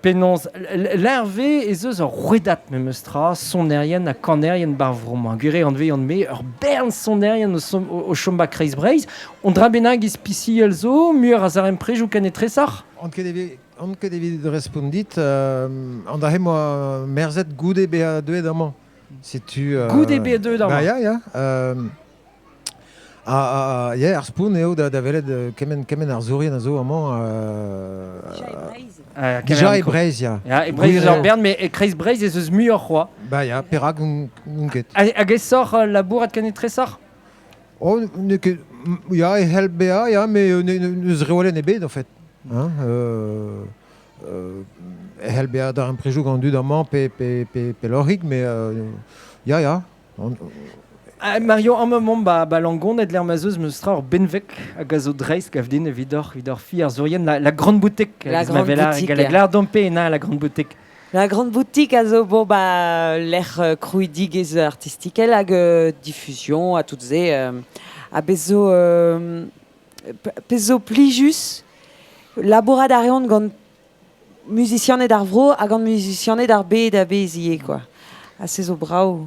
penaos, l'Hervé ez eus ur rouedad memes tra, sonerien ha kanerien bar vro-mañ. Gwir eo anvean me, ur bern sonerien o chom ba kreiz Breizh. On dra bennak ispisial zo, muioc'h a zaremprejoù ken etresoc'h? On ket evit On ket evit respont dit. An dra-se 'moa merzet goude bezañ deuet amañ. Setu. Goude bezañ deuet amañ? Ba ya, ya. Ha ya, ar spont eo da welet kement arzourien a zo amañ. Dija e Breizh, ya. Ya, e Breizh eus ur bern, met e kreiz Breizh ez eus muioc'h c'hoazh. Ba ya, perak n'on ket. Hag aesoc'h labourat ken etresoc'h? Oh, n'eo ket, ya, e c'hell bezañ, ya, met n'eus reolenn ebet, en fait. Hein, e c'hell bezañ darempredoù gant an dud amañ pe, pe, pe, pe lorc'hig, met ya, ya. Ah, Marion, amañ emaomp ba, ba Langoned lec'h ma 'z eus meus tra ur benveg hag a zo dreist gav din evidoc'h, evit fi ar zourien, la grande boutique. La Hag ma grande vela, boutique, galleg ya. lar dompe na la grande boutique. La grande boutique a zo bon ba lec'h krouidigezh artistikel hag diffusion ha tout se ha bez zo pezh zo plijus labourat a reont gant muzisianed ar vro ha gant muzisianed ar bed a-bezh ivez quoi. Ha se zo brav.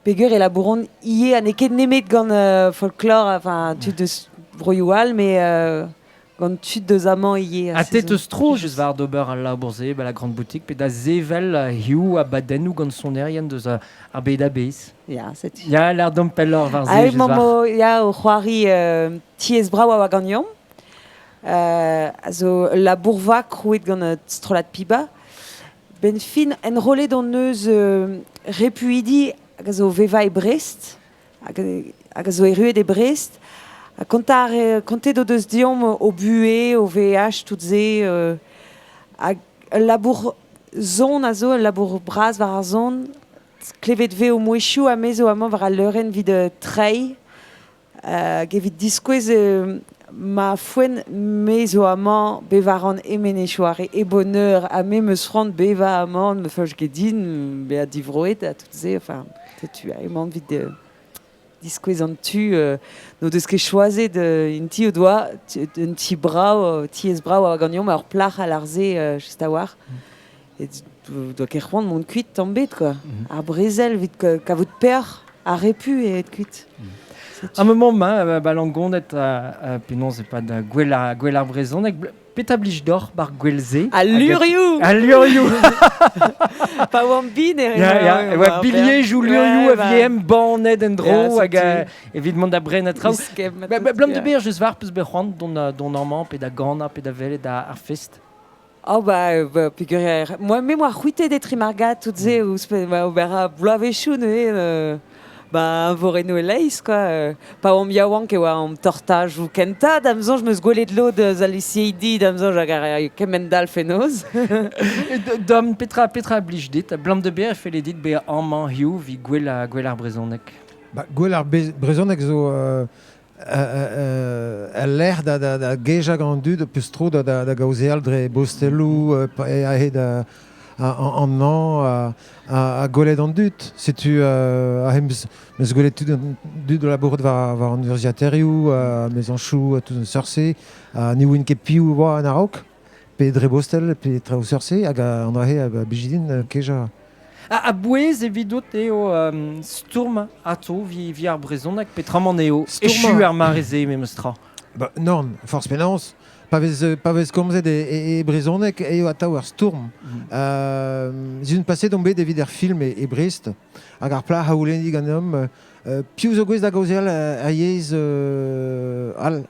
Peger e labouront ivez ha n'eo ket nemet gant folklore enfin tud eus broioù all met gant tud deus amañ ivez. Ha te teus tro just war d'ober al labour-se ba la grande boutique pe da sevel hiziv abadennoù gant sonerien deus ar bed a-bezh. Ya, setu. Ya, lâr deomp pelloc'h war se Ah, just war. emañ ya, o c'hoari tiez brav a oa ganeomp. A zo ul labourva krouet gant strollad Piba. Benn fin, enrollet hon eus repuidi hag a zo o vevañ e Brest, hag, hag a zo erruet e Brest. Ha kontañ kontet o deus deomp o buhez, o veaj, tout se. Hag ul labour son a zo, ul labour bras war ar son. Klevet 'vez o mouezhioù ha me zo amañ war al leurenn evit treiñ Hag evit diskouez ma foenn, me zo amañ bevañ a ran e Menez-Choare e Boneur ha me 'm eus c'hoant bevañ amañ, ne feuch ket din bezañ divroet ha tout se. Enfin, setu, emaon evit diskouez an tu n'o deus ket choazet int-i o doa un ti brav, tiez brav a oa ganeomp, ur plac'h a lâr-se just a-walc'h. E doa ket c'hoant mont kuit tamm bet quoi. Ar brezel evit kavout peoc'h ha repu eo aet kuit. Un moment ma ba Langoned penaos e-pad gwell ar gwell ar brezhoneg petra blij deoc'h bar gwell-se? Al lurioù! Al lurioù! Pa oamp bin e Ya, ya, e oa bilhejoù lurioù a vije embannet en-dro hag evit mont da brenañ traoù. Blam de ber just war peus bet c'hoant dont amañ pe da ganañ pe da welet ar fest? Oh bah, peogwir moi me 'moa c'hwitet etre Margat tout se ouzhpenn ba ober a bloavezhioù neuze ba eñvorennoù e-leizh quoi. Pa oamp yaouank e oa an tortajoù kentañ da'm soñj 'm eus gwelet lod eus al liseidi da'm soñj hag a rae kement-all fenoz. Dom, petra petra a blij dit? Abalamour da betra e felle dit bezañ amañ hiziv evit gwell gwell ar brezhoneg? Ba, gwell ar brezhoneg zo El lec'h da gejañ gant an dud peus tro da gaozeal dre bosteloù a-hed an hañv ha gwelet an dud. Setu aze 'meus gwelet tud an dud o labourat war an urzhiataerioù, mezañsoù, tout an seurt-se. Ha ne ouien ket piv oa en a-raok, pe dre bostel, pe traoù seurt-se, hag an dra-se a blij din kejañ. A-bouez evidout eo stourm atô vi ar brezhoneg peotramant eo echu ar mare-se memes tra? Ba, nann, forzh penaos. Pa vez komzet e brezhoneg eo atav ar stourm. Sizhun paset omp bet evit ar film e Brest hag ar plac'h a c'houlenni ganeomp piv zo gouest da gaozeal ar yezh all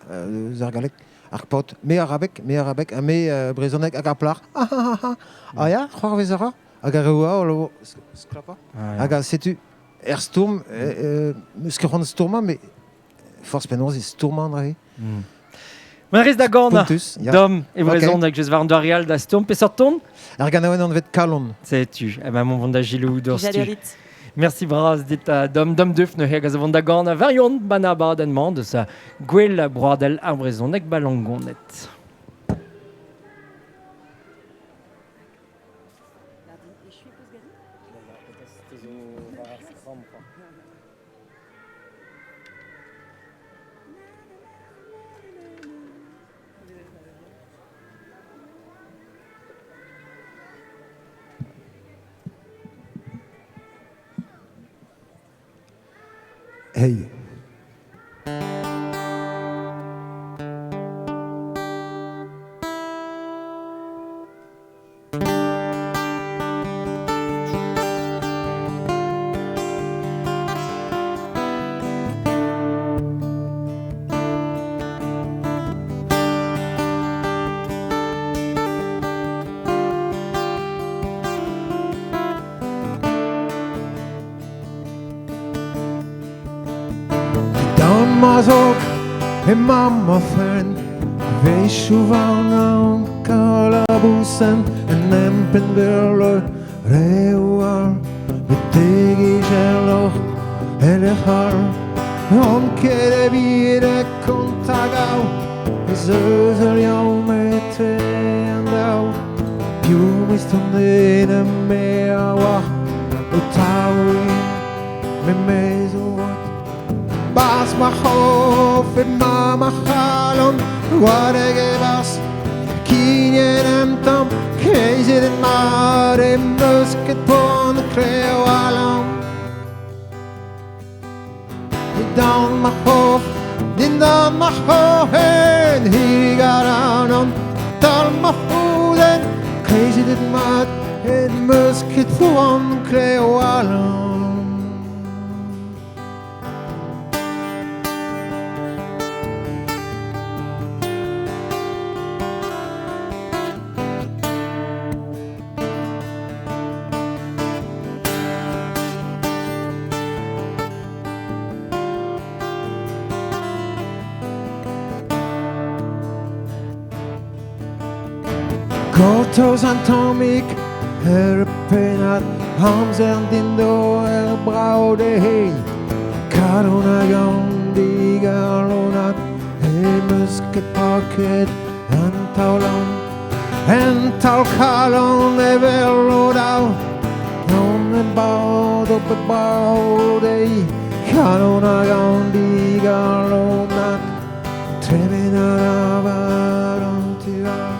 eus ar galleg. Ar paotr, me arabeg, me arabeg, ha me brezhoneg hag ar plac'h. Ah ah ah ah ya, c'hoarvez a ra. Hag ar reoù all o sklapañ. Hag setu, er stourm, eus ket c'hoant stourmañ, met forzh penaos e stourmañ an dra-se. Ma rez da ganañ, Dom, e brezhoneg, just war an doare all da stourm. Peseurt ton? Ar ganaouenn anvet Kalon. Setu, eh ben, mont da Gilou d'ur Merci bras dit Dom Dom Duff neuze hag a zo vont da ganañ varion ban abadenn-mañ deus Gwel Broadel ar brezhoneg ba Langoned. Hey. ma zog e ma ma fen Wechoù war an kalabousenn En empenn verle reoù all Betek ijeloc'h e lec'h all On ket evit e kontagaou Ez eus ul liamm etre an daou Piv meist an den ha me a oar O taouin me me zo vat Bas ma c'hof e ma ma c'halon Gwadeg e bas Kinien em tamm Kreizet en mat e meus ket poan kleo alan Dindan ma c'hof Dindan ma c'hofen Hirigaran Tal ma foudenn Kreizet en mat E meus ket poan kleo alan Gortoz an tammig ur pennad amzer din do ur brav dezhi Kalon hag an digalonad em eus ket paket an taolan En taol kalon evel o daou Non e bad o pe brav dezhi Kalon hag an digalonad Tremen a lavar an tu all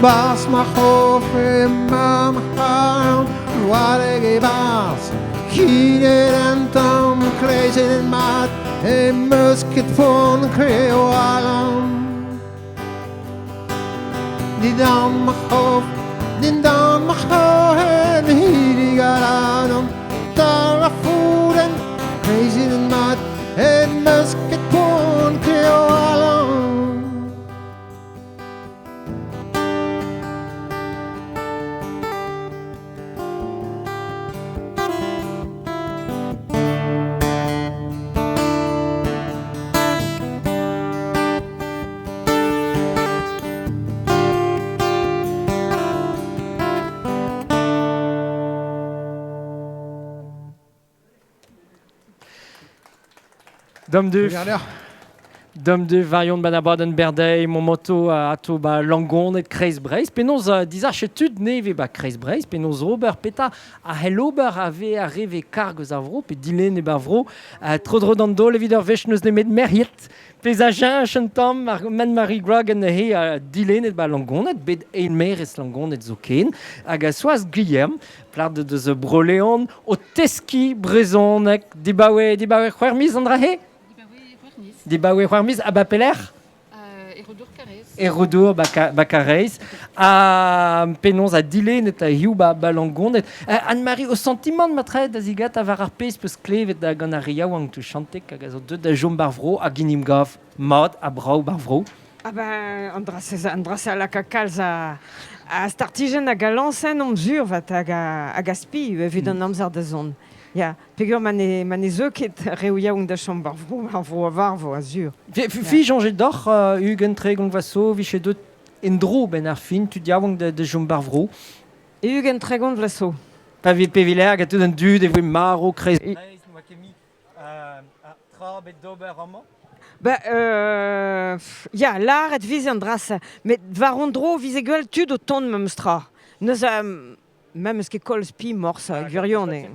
Bas ma c'hof e ma ma c'halon Gwadeg e bas Kinet an tamm kleizet en mat Em eus ket poan kleo alan Dindan ma c'hof Dindan ma c'hofen Hirigalan an tal a foudenn Kleizet en mat Em eus ket poan kleo alan Dom du. Dom du varion ban abadenn berdei, mon moto a ato ba Langon et Kreiz Breizh. Penaos dizach tud neve ba Kreiz Breizh, penaos ober peta a hell ober a ve a reve karg eus ar vro, pe dilen e bar vro, tro dro d'an dol evit ur wech neus nemet merriet. Pez a jeñch un tamm ar Marie Grogan he a dilenet ba Langonet, bet eilmerez Langonet zo ken, hag a soaz Guilherme, plard deus Bro-Leon, o teski brezhoneg, dibaoe c'hwec'h miz an dra he? Dibaoe c'hwec'h miz, a ba pelec'h? E Rodour ba Kareiz. Ha penaos a dilenet a hiziv ba Langoned. Anne-Marie, o santimant ma traet da zigat a war ar pezh peus klevet da gant ar re yaouank tu chantek hag a zo deuet da chom bar vro hag in gav mat ha brav bar vro. Ah ben, an dra-se a laka kalz a startijenn hag a lañsenn omp sur vat hag a spi evit an amzer da zont. Ya, peogwir ma ne zeu ket reoù yaouank da chom war vro, war vro a varvo, a-sur. Fi soñjet deoc'h ugent tregont vloaz zo, vije deut en-dro benn ar fin, tud yaouank da chom war vro. Ugent tregont vloaz zo. Pa vi peviler hag tout an dud e voe marv kreiz Breizh, n'oa ket mui tra bet d'ober amañ. Ba, ya, lâret 'vize an dra-se, met war an dro 'vize gwell tud o tont memes tra. Neuze Memes ket koll spi morse, gwirionez.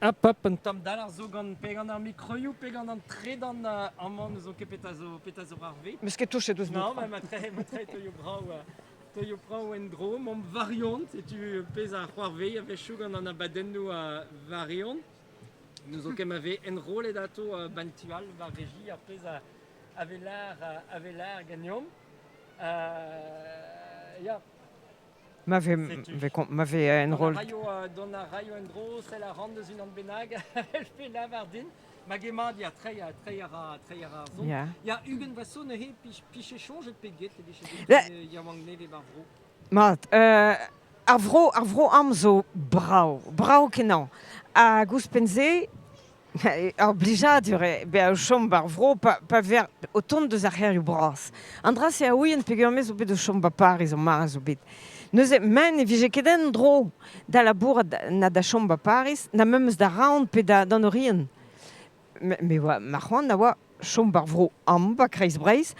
Hop, hop, un tamm dalc'h zo gant pe gant ar mikroioù, pe gant an tredan amañ n'eus ket petra zo war ve. Meus ket touchet ouzh Non, ma matre teuio brav en-dro, momp variont, setu pezh a c'hoarvez a-wechoù gant an abadennoù variont. N'eus ket ma vez enrollet ato ban tu all war reji ar pezh a vez lar ganeomp. Ya. Ma vez ma vez enroll. Dont a raio en-dro, sell a ran deus unan bennak, pe lavar din. Ma emañ ya, treiñ a ra ar son. Ya, ugent vloaz zo neuze, piche soñjet pe get e vije bet yaouank nevez war vro. Mat, ar vro am zo brav, brav kenañ. Hag ouzhpenn-se, Ur blijadur eo bezañ o chom 'bar vro pa vez o tont deus ar c'hêrioù bras. An dra-se a ouien peogwir me zo bet o chom 'ba Pariz ur mare zo bet. Neuze men ne vije ket en-dro da labourat na da chom 'ba Pariz, na memes da Raon pe d'an Oriant. Me oa ma c'hoant a oa chom 'bar vro amañ 'ba Kreiz-Breizh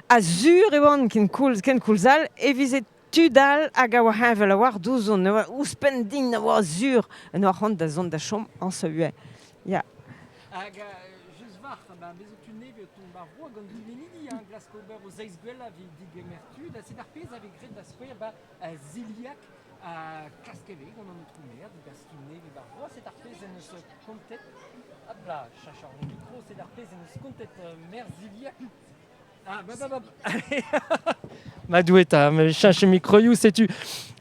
ha sur e oan ken koulz all e vize tud all hag a oa heñvel a-walc'h douzhon, a oa ouzhpenn din a oa sur en oa c'hoant da zont da chom añsañ Ya. Hag just war, ben, bez zo tud nevez o tont 'bar vro gant dilennidi, hein, glask ober o seizh gwellañ evit digemer tud, ha sed ar pezh a vez graet da skouer 'ba Ziliak ha klask e vez gant an aotrou maer degas tud nevez 'bar vro, sed ar pezh en deus kontet, hop là, cheñch ar mikro, sed ar pezh en deus kontet maer Ziliak. Ah, bah, bah, bah. Allez. Ma Doue 'ta, me cheñch mikroioù, setu.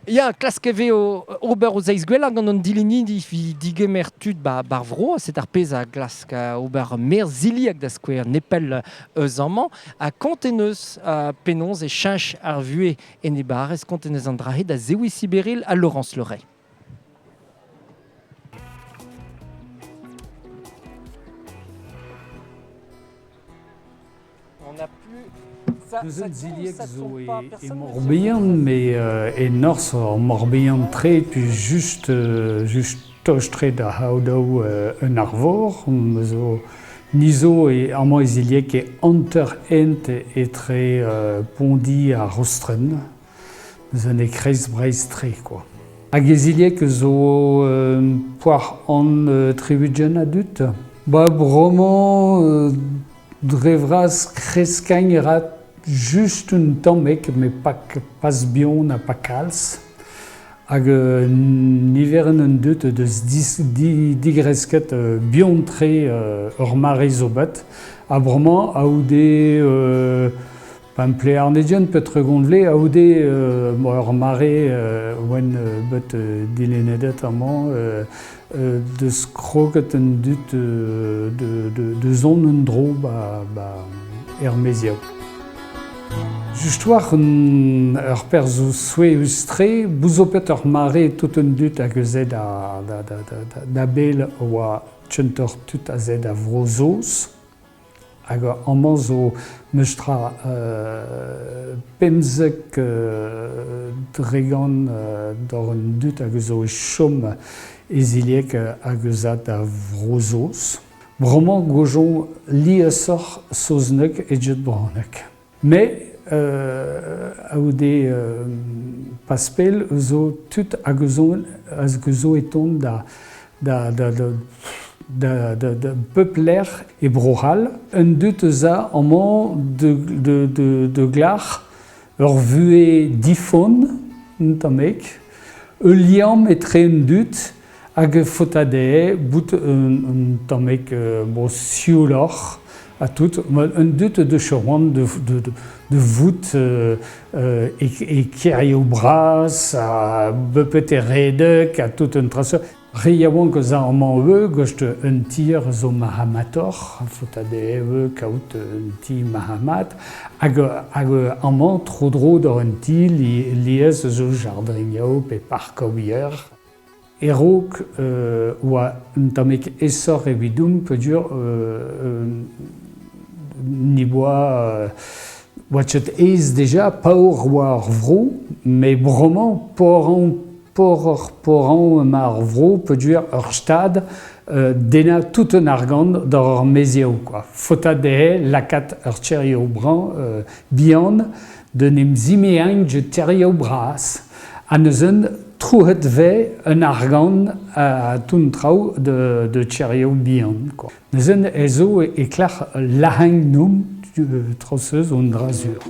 Ya, klask e vez ober o zeiz gwellañ gant an dilennidi evit digemer tud 'bar vro. C'est ar pezh a glask ober maer Ziliak da skouer nepell eus amañ. Ha kont en deus penaos e cheñch ar vuhez en e barrez, kont en deus an dra-se da Zewi Siberil ha Laurence Leray. Neuze Zilieg zo e Morbihan, met e norzh ar Morbihan tre, puis just just tost-tre da Aodoù un arvor. Zo ni zo e amañ e Zilieg e hanter-hent etre Pondi ha Rostren. Neuze e kreiz Breizh-tre quoi. Hag e Zilieg zo poar an tri-ugent a dud. Ba bremañ Dre vras kreskañ a ra just un tammig met pas bihan ha pas kalz. Hag niverenn an dud deus digresket bihan-tre ur mare zo bet. Ha bremañ a-houde Pemp-Plearnedion pe tregont vloaz a-houde ur mare oan bet dilennedet amañ deus kroget an dud de zont en-dro ba er maezioù. Just war ur perzh zo souezhus-tre, bout zo bet ur mare tout an dud hag eus da bell oa kentoc'h tud aze da Vro-Saoz. Hag amañ zo meus tra 15 dregont d'hor an dud hag zo e chom e Zilieg hag eus a da Vro-Saoz. Bremañ gojon liesoc'h saozneg eget brezhoneg. Met a-houde pas pell zo tud hag zo e tont da da da da da da pep lec'h e Bro-C'hall. Un dud eus a amañ de glac'h ur vuhez difonn un tammig, ul liamm etre an dud hag faota dezhe bout un tammig bon, siouloc'h ha tout. Un dud deus c'hoant de vout e kêrioù bras ha bepet e redek ha tout un tra Re yaouank eus amañ ivez, gwecht un tier zo marc'hamatoc'h, faota dezhe ivez kaout un ti marc'hamat, hag hag amañ tro-dro d'hor un ti lies zo jardrinioù pe parkoùier. E-raok oa un tammig aesoc'h evidomp peogwir ni boa oa ket aes dija, paour oa ar vro, met bremañ paour Poroc'h-porañ emañ ar vro peogwir ur stad dennañ tout un argant d'ar maezioù kwa. Faota dezhe lakaat ur cherioù brañ bihan d'un em zimeañ get cherioù bras. Ha neuze trouet 'vez un argant ha tout an traoù de cherioù bihan kwa. Neuze ez zo e klac'h lac'hañ nomp traoù-se zo un dra sur.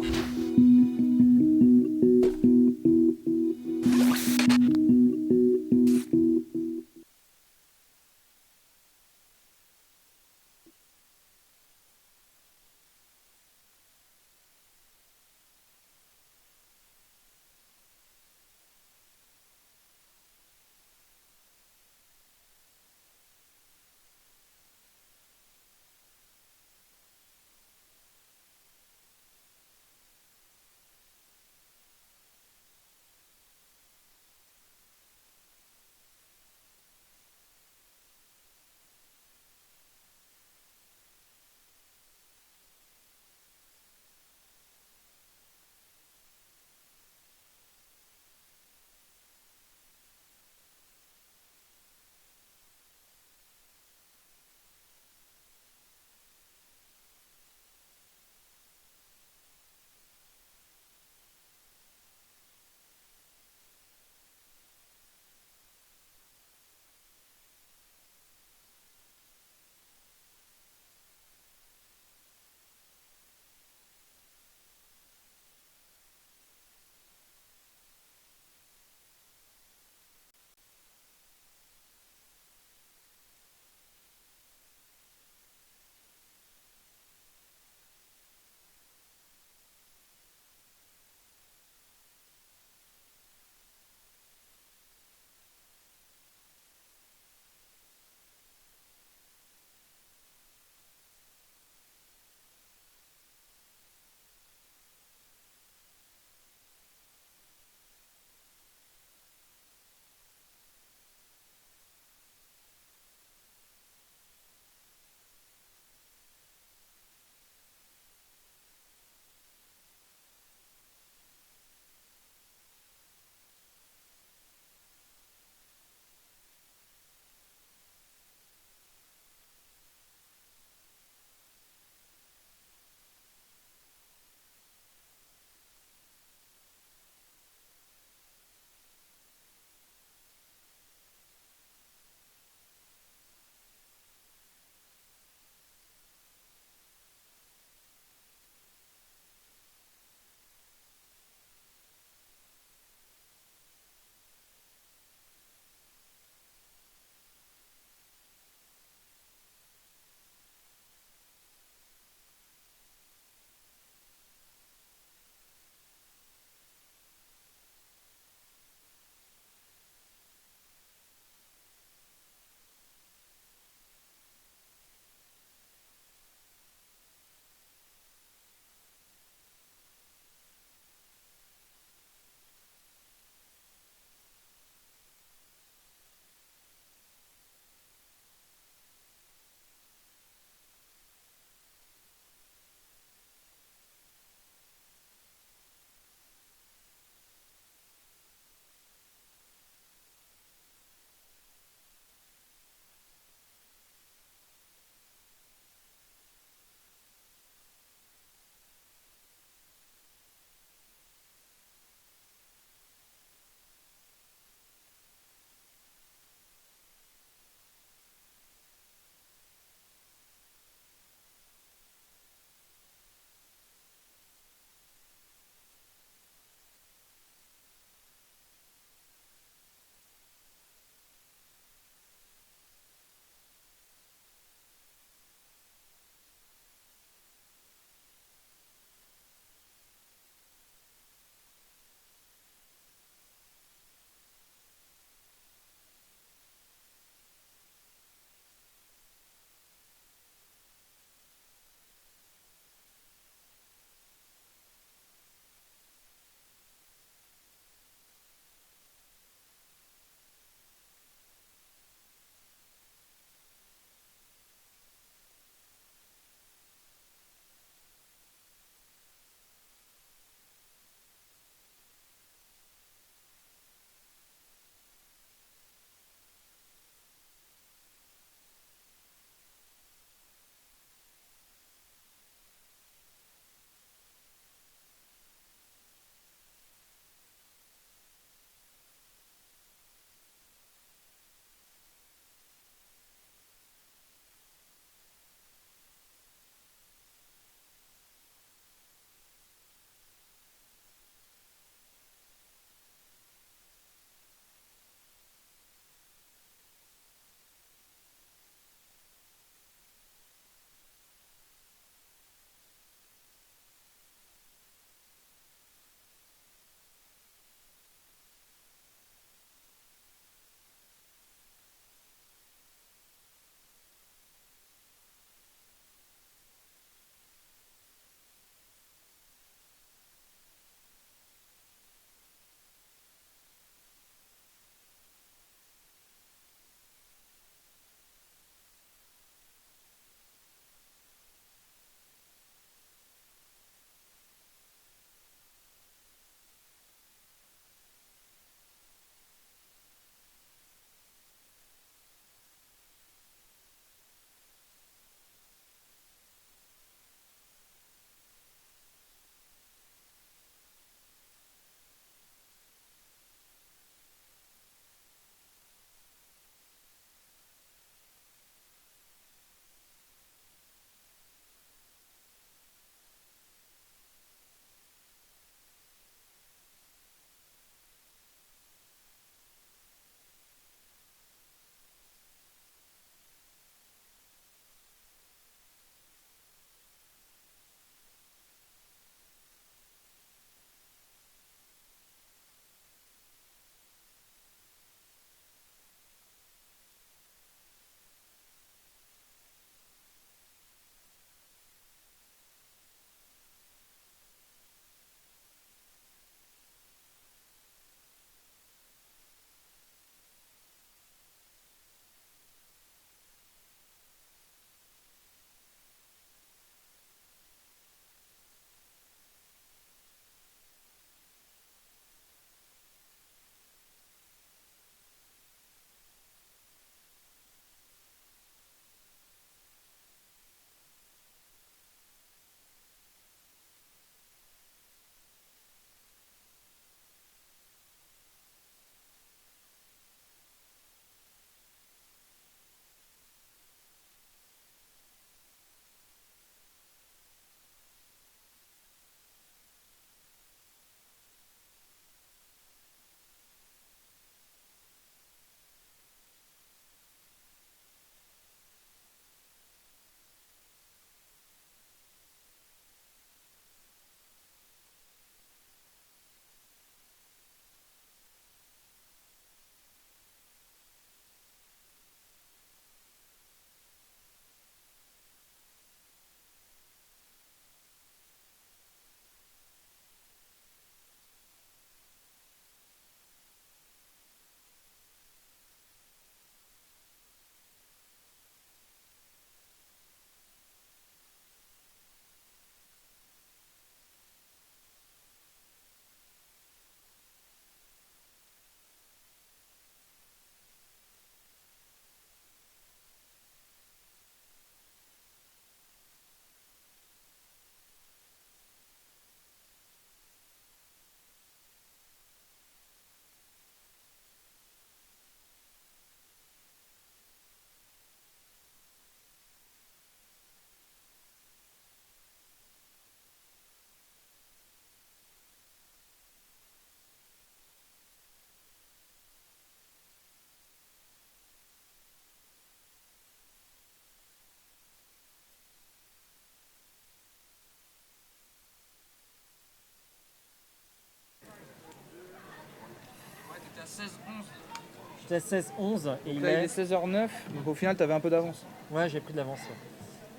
J'étais à 16-11. J'étais à 16-11 et Donc il là, il est... est 16h09, donc au final, t'avais un peu d'avance. Ouais, j'ai pris de l'avance.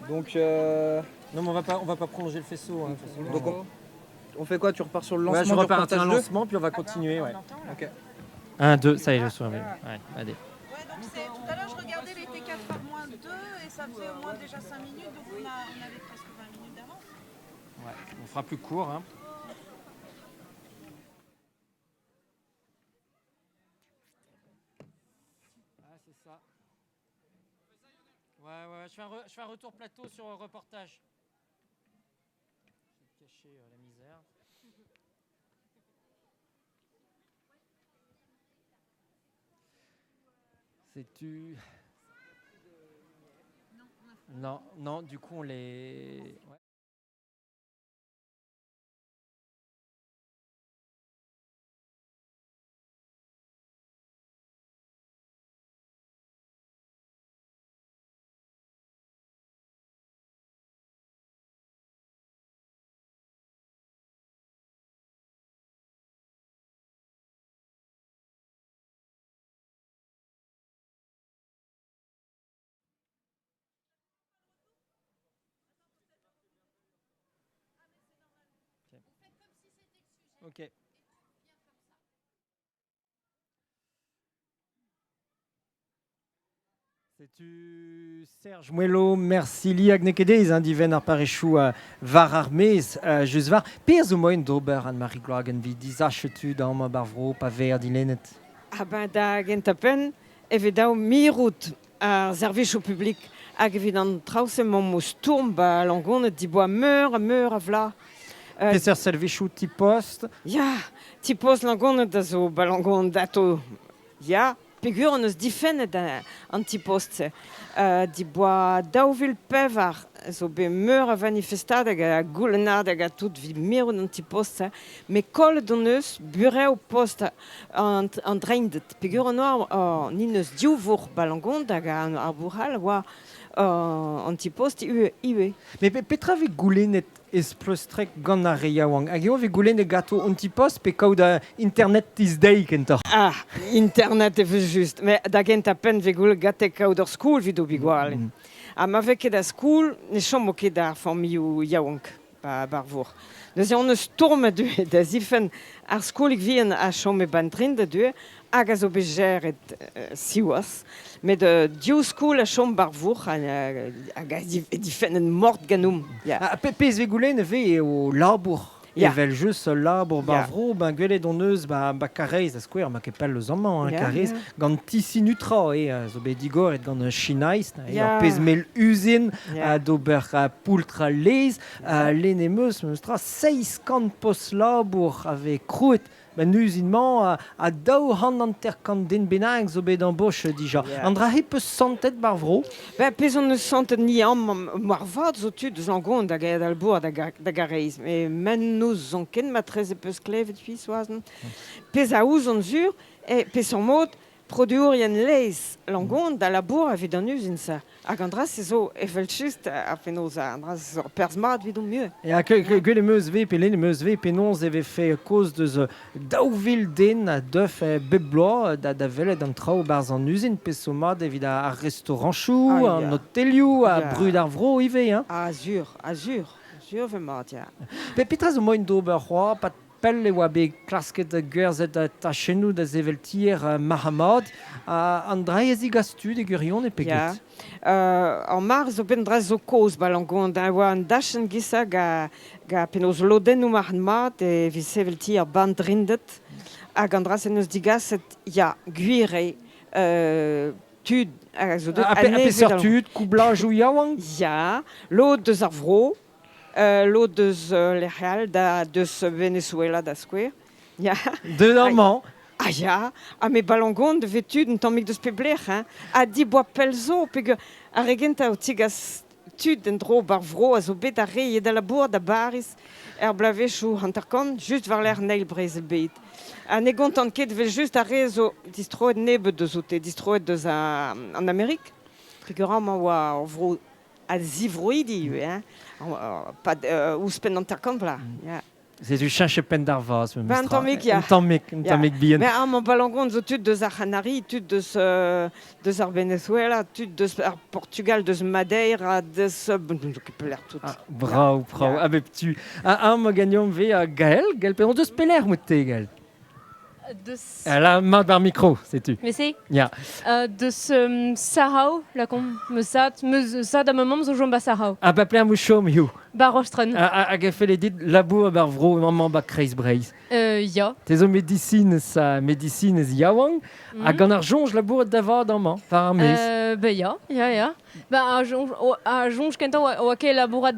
Donc. Non, mais on va pas prolonger le faisceau. hein, de toute façon. Donc on fait quoi? Tu repars sur le Ouais, lancement je du repars reportage un 2? lancement, puis on va continuer. Ouais. Ok. 1, 2, ça y est, je suis arrivé. Ouais, allez. Ouais, donc c'est- tout à l'heure, je regardais, il était 4h moins 2 et ça faisait au moins déjà 5 minutes, donc on avait presque 20 minutes d'avance. Ouais, on fera plus court. Hein. Ah, c'est ça. Ouais, je fais un retour plateau sur un reportage. Je vais te cacher la misère. C'est-tu. Non, non, du coup, on les. Ouais. Ok. C'est-tu Serge Muello, merci li hag nekedez, hein, diven ar parechou var ar mez, just var. Pez zo moen d'ober Anne-Marie Gloagen vi dizachetu da amañ bar vro pa ver dilennet. Ah ben da gentañ evit daou mirout ar servijoù publik hag evit an traoù-se mañ o stourm ba Langoned diboa meur ha meur a vla. Peseurt servijoù ti-post? Ya, ti-post Langoned a zo ba Langoned ato. Ya, peogwir hon eus difennet an ti-post-se. Diboa 2004 zo bet meur a vanifestadeg ha goulennadeg ha tout evit mirout an ti-post-se. Met kollet hon eus burev post an Dreinded. Peogwir hon oa nin eus div vourc'h ba Langoned hag ar vourc'h all oa an ti-post ivez. Mais petra vez goulennet ez pleustrek gant ar re yaouank? Hag eo vez goulennet ganto an ti-post pe kaout internet this day kentoc'h? Ah, internet e vez just. Mais da gentañ penn vez goulennet gante kaout ur skol evit o bigwale. Ha ma vez ket a skol, ne chomo ket ar familhoù yaouank ba ar vourc'h. Neuze hon eus stourmet ivez da zifenn ar skolig vihan a chom e ban Drinded ivez hag a zo bet geret siwazh. Met div skol a chom bar vourc'h hag a difennet mort ganeomp. Ya. Ha pezh vez goulennet vez eo labour. Ya. Evel just labour bar Ya. vro, ben gwelet hon eus ba Karaez, da skouer, ma ket pell eus amañ, hein, Ya, Karaez, ya. gant Tisinutra, zo bet digoret gant Chinaiz, Ya. ur pezh mell uzin, Ya. d'ober poultr laezh, lenne em eus, memes tra, 700 post labour a vez krouet ben uzin-mañ a 250 den bennak zo bet embauche dija. Ya. An dra he peus santet bar vro? Ben, pezh hon eus santet ni amañ, moarvat zo tud eus Langoned hag aet al bourg da Garaez. Mais men noz zon ken matreze peus klevet fi soazen. Pezh a ouzon zur, e peseurt mod produourien laezh Langoned da labour evit an uzin sa. Hag an dra se zo evel just a fenoz an dra se zo perzh mat evit omp muiañ. Ya, gwell em eus ve, pe lenn em eus ve, penaos e vefe kaoz deus 2000 den a deuf bep bloaz da welet an traoù barzh an uzin, peseurt mat evit ar restaurantioù, Ah, an ya. hotelioù, a Ya. brud ar vro ivez, hein. Ah, sur, ah, sur, sur ve mat, ya. Pe petra zo moaien d'ober c'hoazh, pa pell e oa bet klasket gwerzhet tachennoù da sevel tier Mahamad, an dra ez digas tud e gwirion e pe Ya. get? An mar zo bet dra zo kozh ba Langoned, hein, oa an dachenn gisa ga penaos lodennoù marc'had mat evit sevel tier ban Drinded, hag an dra se neus digaset, ya, gwir eo, tud hag a zo deut Ha anezhe peseurt da tud, koublajoù yaouank? Ya, lod deus ar vro, lod deus lec'h all, da, deus Venezuela da skouer. Ya. Deut amañ. Ah ya, ha me ba Langoned vez tud un tammig deus pep lec'h, hein. Ha diboa pell zo, peogwir ar re gentañ o tigas tud en-dro bar vro a zo bet ar re da labour da Bariz er bloavezhioù hanter-kant, just war-lerc'h an eil brezel bed. Ha ne gontant ket vel just ar re zo distroet nebeut deus oute, distroet deus an Amerik. Peogwir amañ oa ur vro a zivroidi ivez, hein. Pad ouzhpenn hanter-kant vloaz. Ya. C'est du cheñch penn d'ar vaz, Ben, un tammig, ya. Un tammig, un tammig bihan. Mais amañ Balangon zo tud deus ar C'hanari, tud deus ar Venezuela, tud deus ar Portugal, deus Madeira, deus... Bon, ket pelec'h tout. Bravo, bravo, a bep tu. A am gagnon ve a Gaël, Gaël Perron deus pelec'h mout te, Gaël. Deus... Elle a mat bar micro, sais-tu. Mais c'est Ya. Deus Sarao, la kom, me sat, me sad a ma mamm zo jom ba Sarao. A ba plein mou chom hiu. Ba Rostren. A hag a fel dit labour bar vro maman ba kreiz breiz. Ya. Te zo medicine sa medicine ez yaouank, hag gant ar jonj labour davad amañ, war ar maez. Ba ya, ya, ya. Ba a jonj, a jonj kentañ oa ket labourat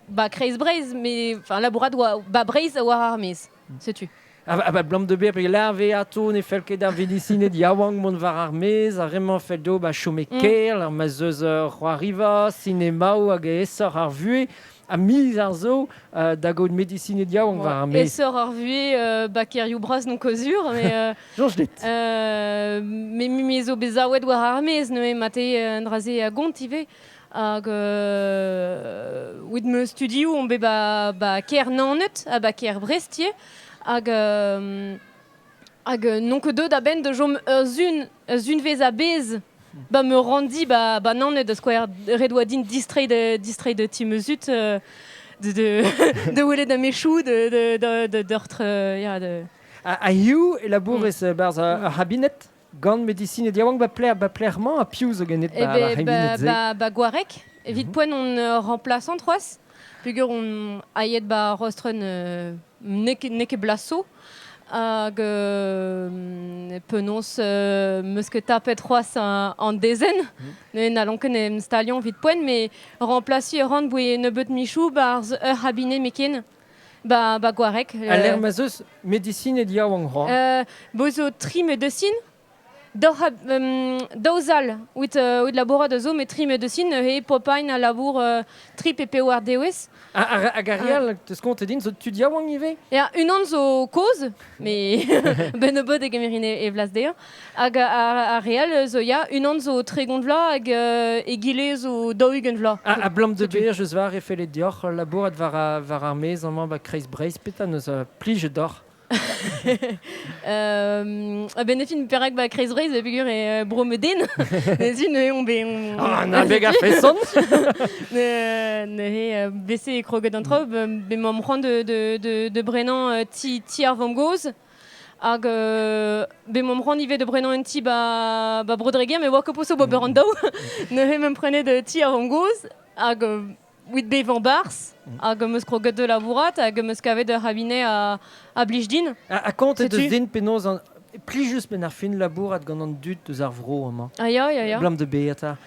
ba kreiz breiz, mais enfin labourat oa ba breiz war ar maez. Setu. A ba blam de ber, pe larve a to ne fel ket ar medicine yaouank mont war ar maez, ar remañ fel do ba chome ker, ar ma zeus c'hoariva, cinémaou hag esor ar vue, a miz ar zo da gaout medicine yaouank war ar maez. Esor ar vue ba kerioù bras non kozur, mais... Jonj dit. Mais mi zo bezaouet war ar maez, neuze mate an draze a gont ivez. Hag wit me studioù on bet ba ker Naoned ha ba ker Brest ivez. Hag non ket deut a-benn da chom ur zun vez a bez ba me randi ba Naoned da skouer ret oa din distreiñ de ti meuzut de welet a mechou de d'urtre ya de A hiu e labour ez barz ar c'habinet gant medicine diaouank ba pler ba plermañ a piv zo ganet ba c'habinet se. Ba Gwarek evit poent on remplaçant c'hoazh peogwir on aet ba Rostren n'eo ket blaso hag penaos meus ket tapet c'hoazh an dezenn ne n'allon ket em staliañ evit poent mais remplasiñ a ran boe nebeut michoù barzh ur c'habinet meken ba Gwarek. A l'er ma zeus medicine diaouank c'hoazh. Bo zo tri medecine daou zal out labourat a zo met tri medecine he popain a labour tri PPO ar DOS. Hag ar real, teus kontet din, zo tud yaouank ivez? Ya, unan zo kozh, mais ben nebeut e gemerin e vlas dezhañ. Hag ar real zo ya, unan zo 30 vloaz hag egile zo 40 vloaz. A blam de ber, jeus war e fellet deoc'h labourat war ar maez amañ ba kreiz Breizh, petra neus plijet deoc'h? A ben fin perak ba kreiz Breizh peogwir e bro me den. Neuze ne on be on. Ah, na beg a feson. Ne bese e kroget an traoù, be m'am c'hoant de brenañ ti ar vamm-gozh. Hag be m'am c'hoant ivez de brenañ un ti ba Bro-Dreger, mais oa ket poso bo ber an daou. Neuze m'am prenet de ti ar vamm-gozh hag wit bevañ barzh, hag meus kroget de labourat, hag meus kavet ur c'habinet a blij din. A kontet deus din penaos an plijus ben ar fin labourat gant an dud deus ar vro amañ. Ah ya, ya, ya. Blam de beata.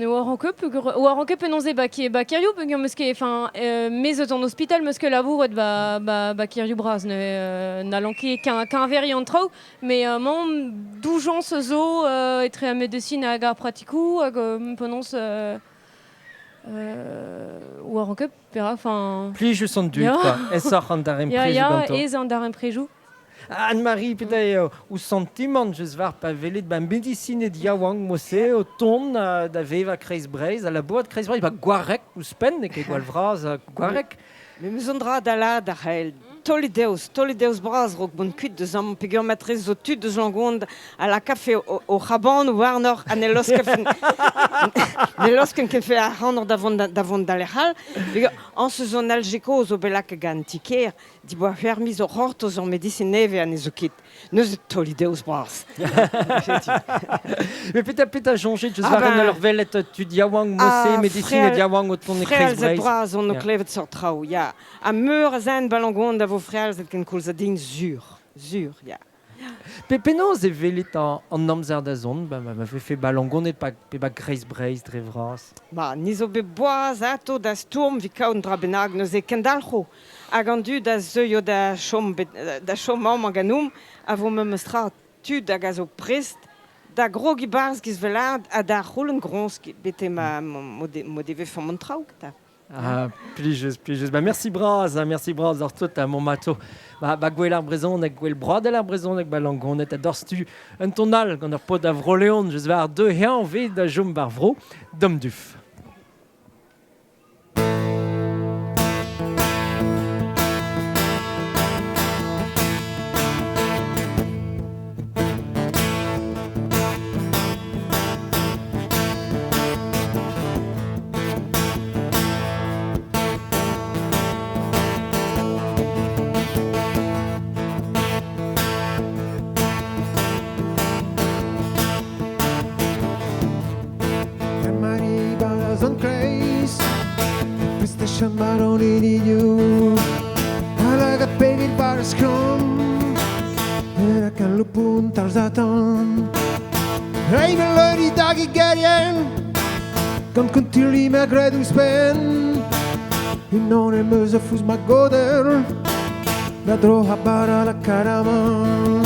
Oa ket penaos eo ba kerioù, peogwir meus ket, enfin, me zo an ospital meus ket labouret ba kerioù bras, n'hallan ket keñveriañ an traoù, mais mañ doujañs zo etre ar medecine hag ar pratikoù, hag penaos oa ket perak, enfin... Plijus an dud, quoi. Esoc'h an daremprejoù ganto. Ya, ez an daremprejoù. Anne-Marie, petra eo sentiment jeus war pa velet ba medicine diaouank mose o ton da veva kreiz Breizh, a labourat kreiz Breizh, ba Gwarek ouzhpenn, n'eo ket gwall vras Gwarek. Mais meus an dra da la da c'hell. Tolit deus bras rok bon kuit deus am peogwir matrez zo tud deus Langond a la kafe o c'haban warnoc'h ha ne losken ket fe ar c'hanoc'h da vont da lec'hal. Peogwir an se zon Algeko zo belak gant tiker, diboa fermiz o c'hortoz ur medicine nevez an ezo ket. Neuze tolit deus bras. Mais petra joñjet deus war en ur velet tud yaouank mose, medicine yaouank o tont e kreiz Breizh. Frealzet bras on o klevet sort traoù, ya. A meur a zen Balangond a vo frealzet ken koulz a din zur, ya. Penaos e velet an amzer da zont, ba ma vefe Balangoned pe ba kreiz Breizh dre vras. Ba, ni zo bet boaz ato da stourm vi kaout an dra bennak neuze kendalc'ho. Hag an dud a zeuio da chom amañ ganeomp a vo memes tra tud hag a zo prest da grogi barzh giz velard ha da c'houlenn groñs bete ma mo devefomp an traoù ta. Ah, plijus. Ba, merci bras ar tout a mon mato. Ba gwell ar brezhoneg, gwell broadel ar brezhoneg, ba Langoned a dorstu un tonal gant ur paotr a Vro-Leon, jeus war deux heañ ve da chom bar vro, dom duf. Pegit war ar skramm Erak an lupun tarzatan Rei me leuri dag i gerien Gant kontili me gred ouzhpenn Unan em eus a fouz ma godell Da dro ha bara la karaman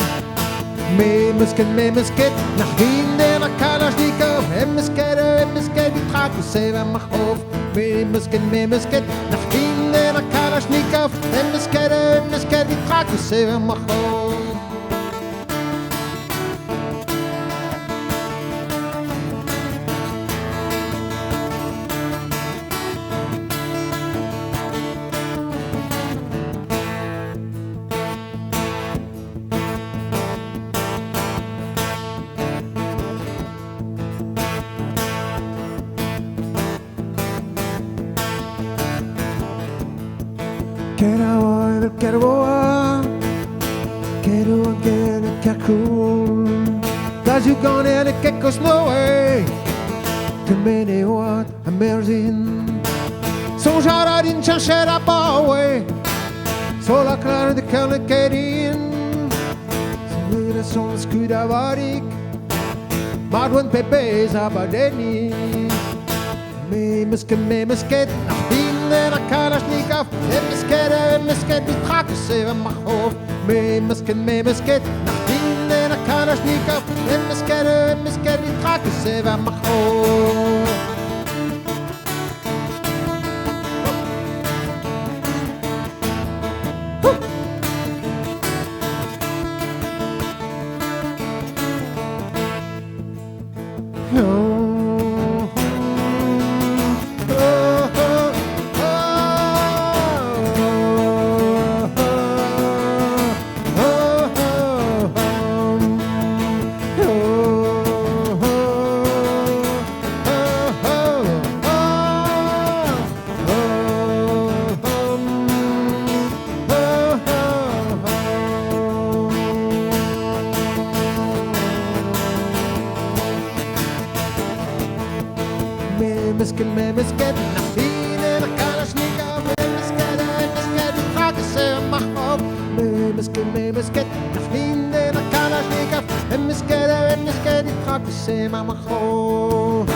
Me meus ket, me meus ket, na hinde na Kalashnikov Em meus ket, em meus ket, vi trak o seva ma c'hof Me meus ket, me meus ket, na hinde na Kalashnikov Em meus ket, em meus ket, vi trak o seva ma c'hof Keraoa evel kervoa Keroa gen e kerkoul Da zu ganen e kekos noe Kemene oad a merzin Sonj a ra din cheñchet a baoe Sol a klar de kerne kerin Sonner a son skud a varik Mat oan pebez a badeni Me meus ket, me meus ket, ar bin a Kalashnikov Em meus ket, em meus ket, vi trak o sevel ma c'hof Me meus ket, me meus ket, ar bin a Kalashnikov Em meus ket, em meus ket, vi trak o sevel ma c'hof Me meus ket, me meus ket, na fine na Kalashnikov Me meus ket, me meus ket, vi trak o sevel ma c'hof Me meus ket, me meus ket, na fine na Kalashnikov Me meus ket, me meus ket, vi trak o sevel ma c'hof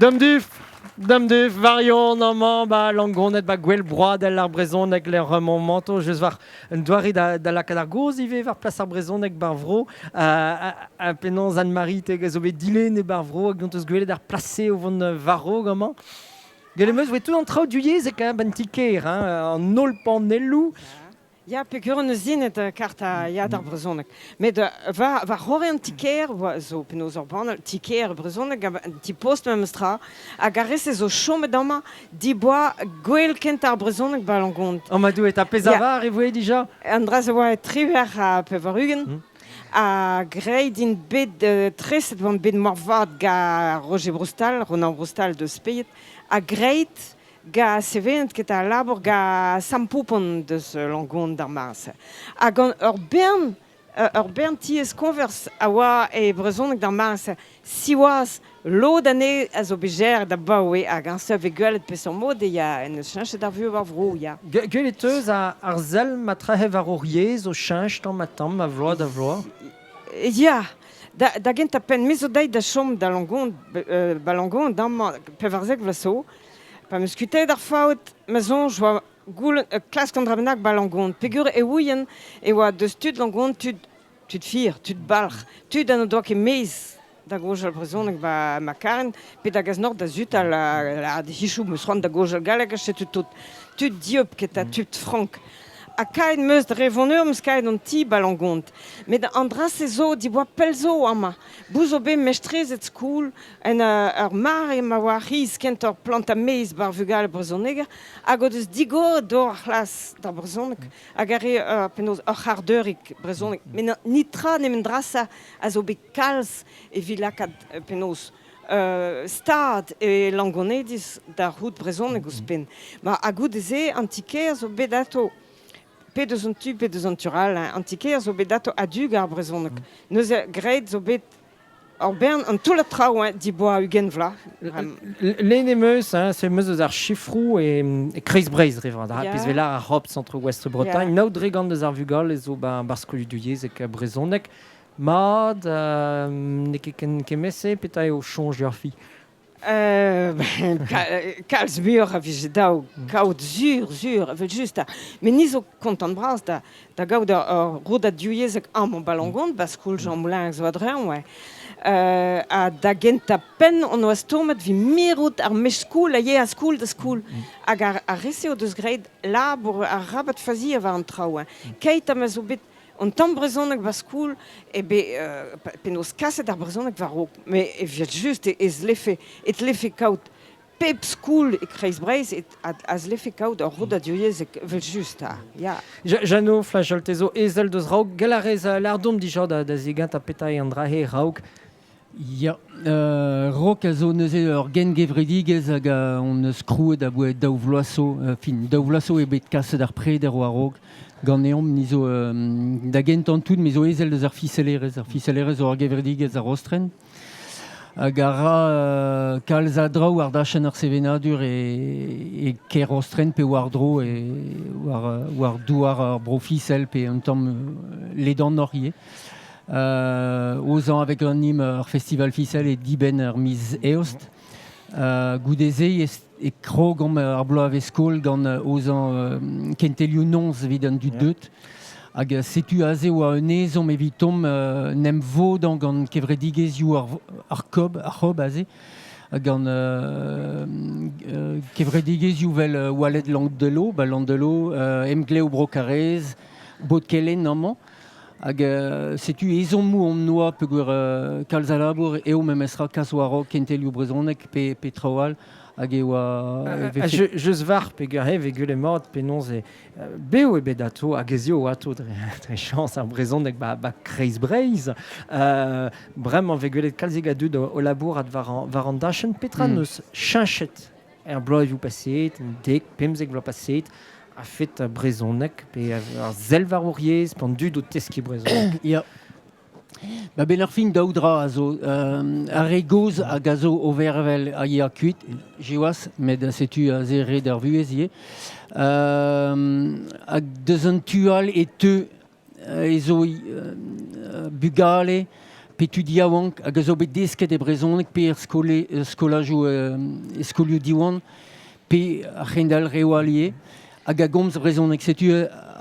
Dam duf, dam duf, varion amañ ba Langoned ba gwell broadel ar brezhoneg lec'h emañ manto just war un doare da, da lakaat ar goz ivez war plas ar brezhoneg bar vro a penaos Anne-Marie te zo bet dilennet bar vro hag dont eus gwelet ar plase o vont war-raok amañ. Gellet 'm eus voe tout an traoù du-yezhek hein, ban ti-kêr hein, an holl panelloù. Ya, peogwir hon eus sinet karta Ya d'ar brezhoneg. Met war, war c'horre an ti-kêr oa zo penaos ur banal ti-kêr brezhoneg hag an ti-post memes tra hag ar re-se zo chomet amañ diboa gwell kentañ ar brezhoneg 'ba Langoned. Oh ma Doue, 'ta pezh a var e voe dija? An dra-se oa 98. Ha graet int bet treset oant bet moarvat gant Roger Broustal, Ronan Broustal deus Speied, ha graet Ga sevenet ket al labour ga Sam Poupon deus Langon d'ar mare-se. Ha gant ur bern ur bern tiez koñvers a oa e brezhoneg d'ar mare-se. Siwazh, lod anezhe a zo bet geret abaoe hag eñ se vez gwelet peseurt mod e ya en deus cheñchet ar vuhez war vro, ya. Gwelet 'teus ar sell ma trec'he war hor yezh o cheñch tamm-ha-tamm a vloaz da vloaz? Ya, da, da gentañ penn, me zo deuet da chom da Langon, ba Langon amañ 14 vloaz zo. Pa 'm eus kuitaet ar faout, ma soñj oa goulenn klask an dra bennak 'ba Langon. Peogwir e ouien e oa deus tud Langon tud tud fir, tud balc'h, tud ha n'o doa ket mezh da gaozeal brezhoneg 'ba ma karen, pe da gas nord da sutal ha hiziv 'm eus c'hoant da gaozeal galleg ha setu tout. Tud dieub keta, tud frank. Ha kaet 'm eus dre voneur 'm eus kaet an ti 'ba Langon. Met an dra-se zo diboa pell zo amañ. Bout zo bet mestrezed skol en ur mare ma oa ar c'hiz kentoc'h plantañ maez 'ba ar vugale brezhoneger hag o deus digoret dor ar c'hlas d'ar brezhoneg hag a re penaos ur c'hardeurig brezhoneg. Met netra nemet dra-se a zo bet kalz evit lakaat penaos stad e Langonediz da c'hoût brezhoneg ouzhpenn. Ma ha goude-se an ti-kêr zo bet atav. pe deus an tu pe deus an tu all, hein. An ti-kêr zo bet ato a-du gant ar brezhoneg. Neuze graet zo bet ur bern an toullad traoù hein, diboa 20 vloaz. Lenn em eus, hein, se meus eus ar chifroù e, e kreiz Breizh dre vras, Ya. pezh velar ar Hop Centre Ouest Bretagne, Ya. nav dregant eus ar vugale zo ba bar skolioù divyezhek brezhoneg. Mat, n'eo ket ken kemese, petra eo soñj ur fi? Kalz muioc'h a vije dav kaout sur, sur, evel-just. Met ni zo kontant bras da, da gaout ur, ur roudad divyezhek amañ ba Langon, ba skol Jean Moulin zo a-dreñv. Ouais. Ha da gentañ penn on oa stourmet evit mirout ar mestr-skol a yea a skol da skol. Hag ar, ar re-se o deus graet labour arabat faziañ war an traoù. Hein. Keit ha ma zo bet An tamm brezhoneg ba skol eo bet penaos kaset ar brezhoneg war-raok. Met evel-just e zlefe, e tlefe kaout pep skol e Kreiz-Breizh e, a, a zlefe kaout ur roudad divyezhek evel-just. Ha, ya. Jeannot Flageolte zo ezel deus Raok. Gall a rez lardom dija da, da zigentañ petra eo an dra-se Raok. Ya, Raok a zo neuze ur gengevredigezh hag hon eus krouet aboae daou vloaz zo. Fin, daou vloaz zo eo bet kaset ar preder war-raok ganeomp. Ni zo da gentañ tout, me zo ezel deus ar fiselerezh. Ar fiselerezh zo ur gevredigezh a Rostren hag a ra kalz a draoù war dachenn ar sevenadur e, e kêr Rostren pe war-dro e, war, war douar ar bro Fisel pe un tamm ledanoc'h ivez. Ozañ avec ganim ur festival fisel e dibenn ar miz Eost. Goude-se e krogomp ar bloavezh-skol gant ozañ kentelioù noz evit an dud deuet. Hag setu aze oa un ezhomm evitomp en em vodañ gant kevredigezhioù ar COB, ar c'hob aze, gant kevredigezhioù 'vel Oaled Landelo, ba Landelo, Emglev Bro Karaez, Bodkelenn amañ. Hag setu ezhommoù hon noa peogwir kalz a labour eo memestra kas war-raok kentelioù brezhoneg pe, pe traoù all hag e oa... E vefe... Just war peogwir e vez gwelet mat penaos eo bev eo bet atao hag ez eo atao dre, dre chañs ar brezhoneg ba, ba kreiz Breizh. Bremañ vez gwelet kalzik a dud o, o labourat war an, war an dachenn. Petra n'eus cheñchet er bloavezhioù paseet, 10, 15 vloaz paseet, a-fet brezhoneg pe ar sell war hor yezh, pe an dud o teskiñ brezhoneg. Ya. Ba benn ar fin daou dra a zo. Ar re gozh hag a zo o vervel a ya kuit, siwazh, met setu aze ret ar vuhez ivez. Hag deus an tu all e teu e zo bugale pe tud yaouank hag a zo bet desket e brezhoneg pe er skole, skolajoù, e skolioù Diwan pe ar c'hendalc'h reoù all ivez hag a gomz brezhoneg. Setu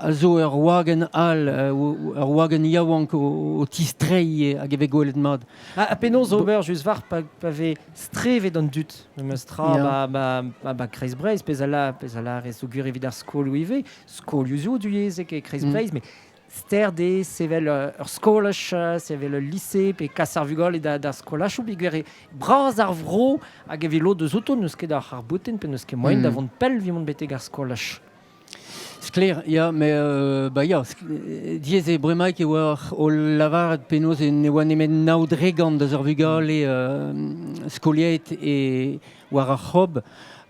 a zo ur wagenn all, ur wagenn yaouank o tistreiñ hag e vez gwelet mat. Ha penaos ober just war pa, pa vez strevet an dud memes tra ba, ba, ba, ba Kreiz Breizh, pezh a la, pezh a lârez zo gwir evit ar skolioù ivez. Skolioù zo divyezhek e Kreiz Breizh, met ster dezhe sevel ur skolaj, sevel ul lise, pe kas ar vugale da, d'ar skolajoù, peogwir eo bras ar vro hag evit lod eus outo n'eus ket ar c'harr-boutin pe n'eus ket moaien da vont pell evit mont betek ar skolaj. Sklaer, ya, mais bah ya, diaes eo bremaik e oa o lavaret penaos ne oa nemet nav dregont deus ar vugale skoliet e war ar c'hob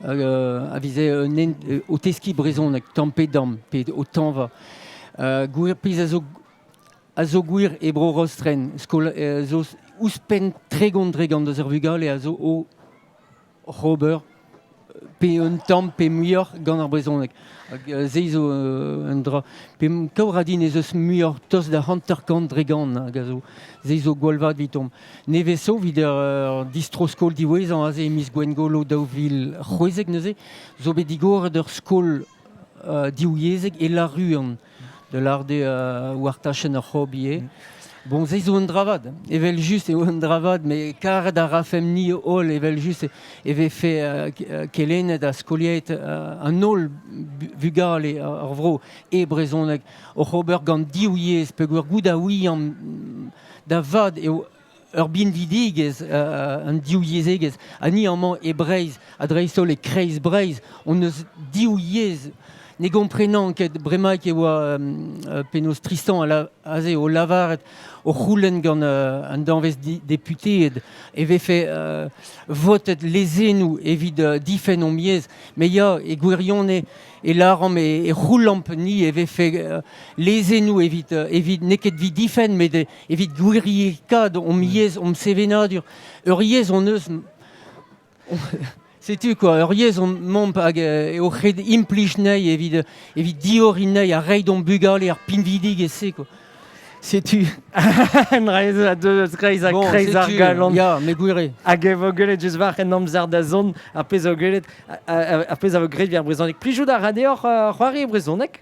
a vize un hent o teskiñ brezhoneg tamm pe damm pe o tañva. Gwir pezh a zo a zo gwir e bro Rostren skol zo ouzhpenn 30% deus ar vugale a zo o oc'h ober pe un tamm pe muioc'h gant ar brezhoneg. Hag se zo un dra. Pe kaout a din ez eus muioc'h tost da 50% hag a zo. Se zo gwall vat evitomp. Nevez zo evit ur distro-skol diwezhañ aze e miz Gwengolo 2016 neuze zo bet digoret ur skol divyezhek e Laruan da lâret eo war tachenn ar c'hob ivez. Bon, se zo un dra vat. Evel-just eo un dra vat, met karet a rafemp-ni holl evel-just e vefe kelennet ha skoliet an holl vugale ar vro e brezhoneg oc'h ober gant div yezh peogwir goût a ouiamp da vat eo ur binvidigezh, an divyezhegezh. Ha ni amañ e Breizh, ha dreist-holl e kreiz Breizh, hon eus div yezh. ne gomprenan ket bremaik e oa penaos Tristan a aze o lavaret o c'houlenn gant an danvez deputeed e vefe votet lezennoù evit difenn hon yezh. Met ya, e gwirionez e lâromp e c'houlamp ni e vefe lezennoù evit evit n'eo ket evit difenn met evit gwiriekaat hon yezh, hon sevenadur. Ur yezh hon eus Setu quoi, ur yezh omp hag eo ret implij anezhi evit evit diorren anezhi ha reiñ d'hon bugale ar pinvidigezh-se quoi. Setu an dra-se a deu eus kreiz ha Bon, kreiz ar setu, galon. Ya, me gwir eo. Hag e vo gwelet just war en amzer da zont ar pezh a vo gwelet, ar pezh a vo graet evit ar brezhoneg. Plijout a ra deoc'h c'hoari e brezhoneg?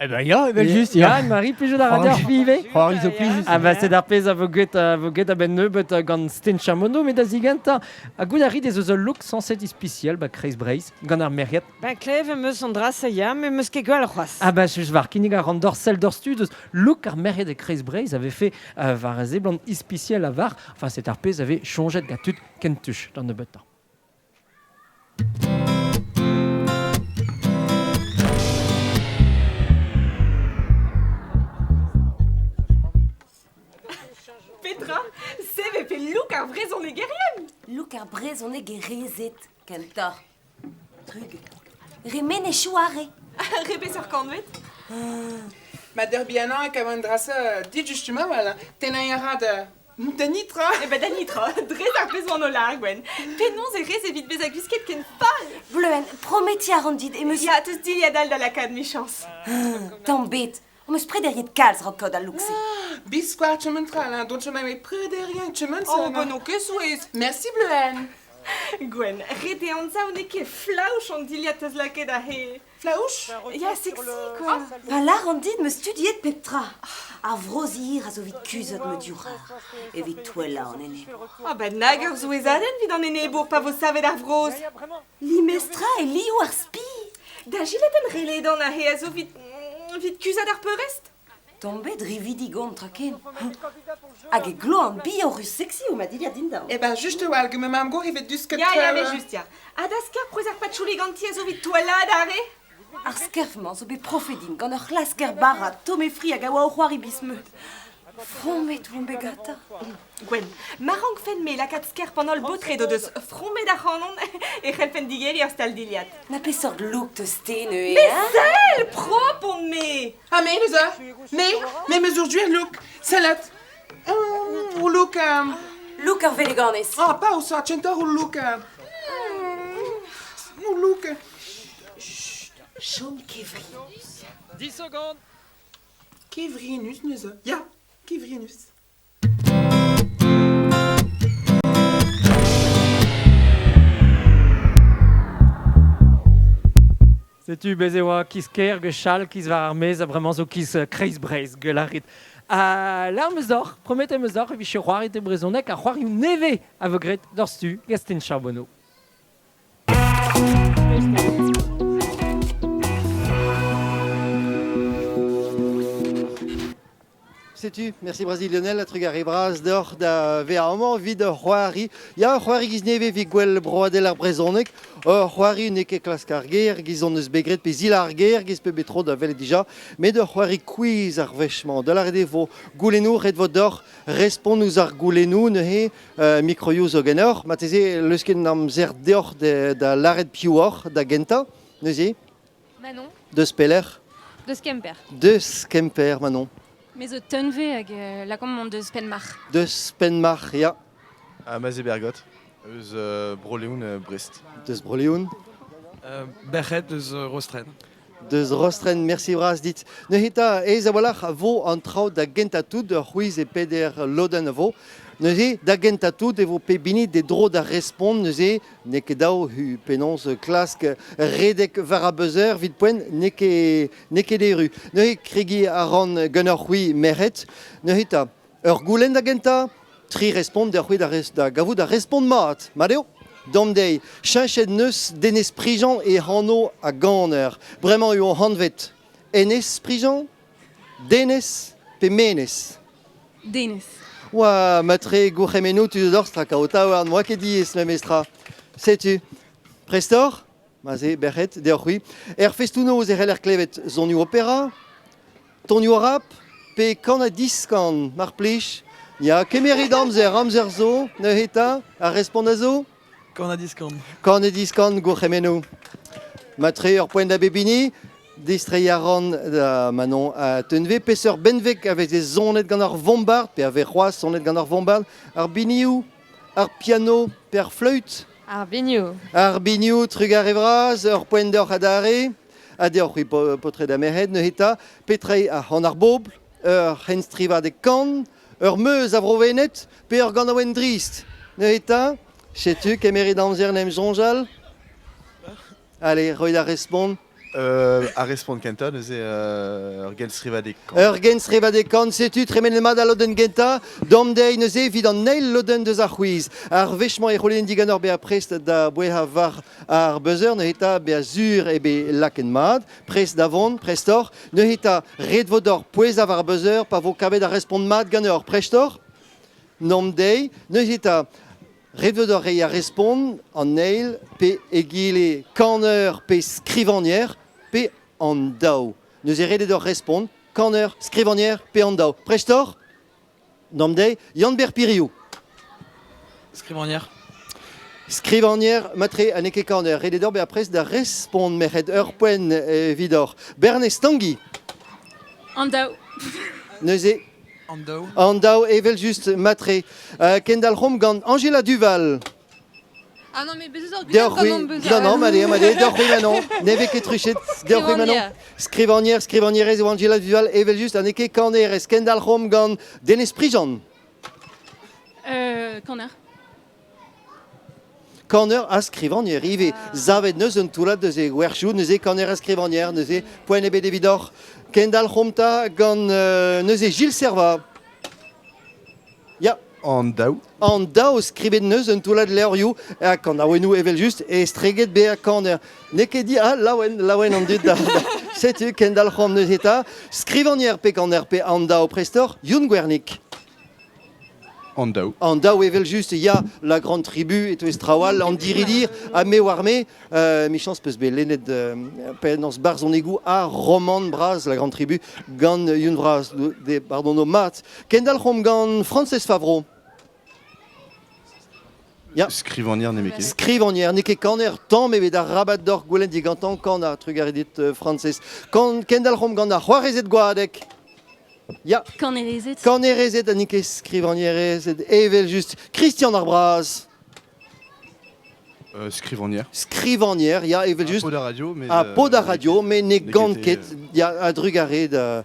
Eh ben ya, evel-just, ya. Ya, Anne-Marie, plijout a ra deoc'h ivez? C'hoari zo plijus. Ah bah c'est ar pezh a vo graet, a vo graet a-benn nebeut gant Sten Chamono, met da zigentañ, ha goût a rit ez eus ul look sañset ispisial ba Kreiz Breizh gant ar merc'hed. Ben klev em eus an dra-se, ya, met 'm eus ket gwell c'hoazh. Ah bah just war kinnig a ran deoc'h sell deoc'h stud eus look ar merc'hed e Kreiz Breizh a vefe war a seblant ispisial a var, enfin c'est ar pezh a vez soñjet gant tud kentuch d'an nebeutañ. Petra? Se vefe look ar vrezhonegerien! Look ar brezhonegerezed, kentoc'h. Trug. Re menezioù arre. Re peseurt kantved? Ma der bihanañ e kavan dra-se dit justement voilà. Tennañ a ra da Da nitra Eh ben da nitra, dres ar pezh oan o lâr, Gwenn. Penaos e rez evit bezañ gwisket ken fall? Bleuenn, prometiñ a ran dit em eus... Ya, teus dilhad all da lakaat, 'michañs. Tamm bet. Am eus prederiet kalz raok kaout al look-se. Biskoazh chom un tra, dont chom eo prederiet chom Oh, ben n'on ket souezh. Merci, Bleuenn. Gwenn, ret eo anzav n'eo ket flaouch an dilhad teus lakaet aze. Flaouch Ya, sexy, quoi. Pa lâran dit 'm eus studiet pep tra. Ar vrozhir a zo evit kuzhat ma divc'har, evit touellañ an enebour. Ah ben nag ur souezhadenn evit an enebour pa vo savet ar vrozh. Limestra e liv ar spi. Da jiletenn reledan aze a zo evit, evit kuzhat ar peurrest. Tombet rividik on, tra ken. Hag e gloan bihan-ruz sexy eo ma dilhad dindan. Eh ben, just a-walc'h, ma mamm-gozh evet dusket Ya, ya, mais just, ya. Ha da skerp c'hwezh ar patchouli ganti a zo evit touellaat arre? Ar skerf-mañ zo bet profet din gant ur c'hlasker bara tomm e fri hag a oa o c'hoari biz-meud. Fromet on bet gantañ. Gwenn, ma rankfen-me lakaat skerp an holl baotred o deus fromet ac'hanon e c'hellfen digeriñ ur stal-dilhad. Na peseurt look 'teus-te neuze, Mais hein? sell, propre on-me! Ah, me, neuze Me, me 'm eus ur gwir look. Sellet. Ur look... Look ar veleganez. Ah, pa o sort kentoc'h ul look... Ul look... Chom kevrinus. 10 secondes. Kevrinus neuze. Ya, kevrinus. Setu bez e oa kiz kêr gwechall, kiz war ar maez ha bremañ zo kiz kreiz Breizh, gwell a rit. Ha lâr 'm eus deoc'h, prometet 'm eus deoc'h e vije c'hoariet e brezhoneg ar c'hoarioù nevez a vo graet doc'h stu Gaston Charbonneau. Setu, merci Brazil Lionel, trugarez bras deoc'h da vezañ amañ evit ur c'hoari. Ya, ur c'hoari giz nevez evit gwell broadel ar brezhoneg. Ur c'hoari n'eo ket klask ar ger, giz hon eus bet graet pe zil ar ger, giz pe bet tro da welet dija, met ur c'hoari quiz ar wech-mañ. Da lâret eo vo goulennoù, ret vo deoc'h respont ouzh ar goulennoù neuze mikroioù zo ganeoc'h. Marteze leusket amzer deoc'h da lâret piv oc'h da gentañ neuze. Manon. Deus pelec'h? Deus Kemper. Deus Kemper, Manon. Me zo Tunve hag lakaomp mont deus Penmarc'h. Deus Penmarc'h, ya. Ha Maze Bergot, eus Bro-Leon, Brest. Deus Bro-Leon. Berc'hed eus Rostren. Deus Rostren, merci bras dit. Neuze 'ta, aes a-walc'h a vo an traoù da gentañ tout, ur c'hwiz e peder lodenn a vo. Neuze, da gentañ tout e vo pep hini d'e dro da respont neuze N'eo ket dav hu penaos klask redek war ar buzzer evit poent n'eo ket n'eo ket erru. Neuze kregiñ a ran ganeoc'h-c'hwi merc'hed. Neuze 'ta, ur goulenn da gentañ, tri respont deoc'h-c'hwi da, da gavout ar respont mat. Mat eo? Dam dezhi. Cheñchet 'neus Denez Prigent e anv a ganer. Bremañ eo anvet Enez Prigent, Denez pe Menez? Denez. Oa matre gourc'hemennoù tud d'or strakañ ho taouarn, 'oa ket diaes memestra. Setu, prest oc'h? Ma ze, berc'hed, deoc'h c'hwi. Er festoù-noz e c'heller klevet sonioù opera, tonioù rap, pe kan ha diskan, mar plij. Ya, kemerit amzer, amzer zo, neuze 'ta, ar respont a zo? Kan ha diskan. Kan ha diskan, gourc'hemennoù. Matre ur poent da bep hini, distreiñ a ran da Manon ha Teunve. Peseurt benveg a veze sonet gant ar vombard, pe a vez c'hoazh sonet gant ar vombard? Ar binioù, ar piano pe ar fleüt? Ar binioù. Ar binioù, trugarez vras, ur poent deoc'h adarre. Ha deoc'h-c'hwi, paotred ha merc'hed, neuze 'ta, petra eo ar c'han ar bobl, ur c'henstrivadeg kan, ur meuz a Vro-Wened pe ur ganaouenn drist? Neuze 'ta, setu, kemerit amzer en em soñjal. Allez, roit ar respont. Ar respont kentañ neuze ur genstrivadeg kan. Ur genstrivadeg kan, setu tremenet mat al lodenn gentañ. Dam dezhi neuze evit an eil lodenn deus ar c'hwiz. Ar wech-mañ e c'houlenn diganeoc'h bezañ prest da bouezañ war ar buzzer, neuze 'ta bezañ sur eo bet lakaet mat. Prest da vont, prest oc'h. Neuze 'ta ret vo deoc'h pouezañ war ar buzzer pa vo kavet ar respont mat ganeoc'h. Prest oc'h? Nom dezhi. Neuze 'ta Ret vo deoc'h reiñ ar respont an eil pe egile kaner pe skrivagner pe an daou. Neuze ret eo deoc'h respont kaner, skrivagner pe an daou. Prest oc'h? D'am deiz, Yann-Ber Piriou. Skrivagner. Skrivagner, matre ha n'eo ket kaner. Ret eo deoc'h bezañ prest da respont merc'hed ur poent evidoc'h. Bernez Tangi. An daou. Neuze An daou. An daou, evel-just, matre. Kendalc'homp gant Angela Duval. Ah non, mais bez eus ur Deoc'h gudenn c'hwi. gant hon beuz. Non, non, madé, madé, deoc'h c'hwi Manon. Ne vez ket truchet. Deoc'h c'hwi Manon. Skrivagner, skrivagnerez eo Angela Duval, evel-just, ha n'eo ket kanerez. Kendalc'homp gant Denez Prigent. Kaner. Kaner ha skrivagner ivez. Savet neus un toullad deus e gwerchoù, neuze kaner ha skrivagner, neuze poent ebet evidoc'h. Kendalc'homp 'ta gant neuze Gilles Servat. Ya. An daou. An daou skrivet neus un toullad levrioù ha kanaouennoù evel-just estreget bezañ kaner. N'eo ket di ah, laouen, laouen an dud da, da. Setu kendalc'homp neuze 'ta. Skrivagner pe kaner pe an daou prestoc'h, Youn Gwernig. An daou. An daou evel-just, ya, la grande tribu e-touez traoù all, an diridir, ha me war me, michañs peus bet lennet penaos barzhonegoù ha romant bras la grande tribu gant Youn Vras, de, pardon, mat. Kendalc'homp gant Frañsez Favreau. Ya. Skrivagner nemetken. Skrivagner, n'eo ket kaner tamm ebet arabat deoc'h goulenn digantañ kanañ, trugarez dit, Frañsez. Kendalc'homp gant ar c'hoarezed Goadeg. Ya. Kanerezed. Kanerezed ha n'eo ket skrivagnerezed, evel-just. Christian ar Braz. Skrivagner. Skrivagner, ya, evel-just. Ha paotr ar radio, mais... Ha paotr ar radio, mais ne gan ket. Ya, a-drugarez da...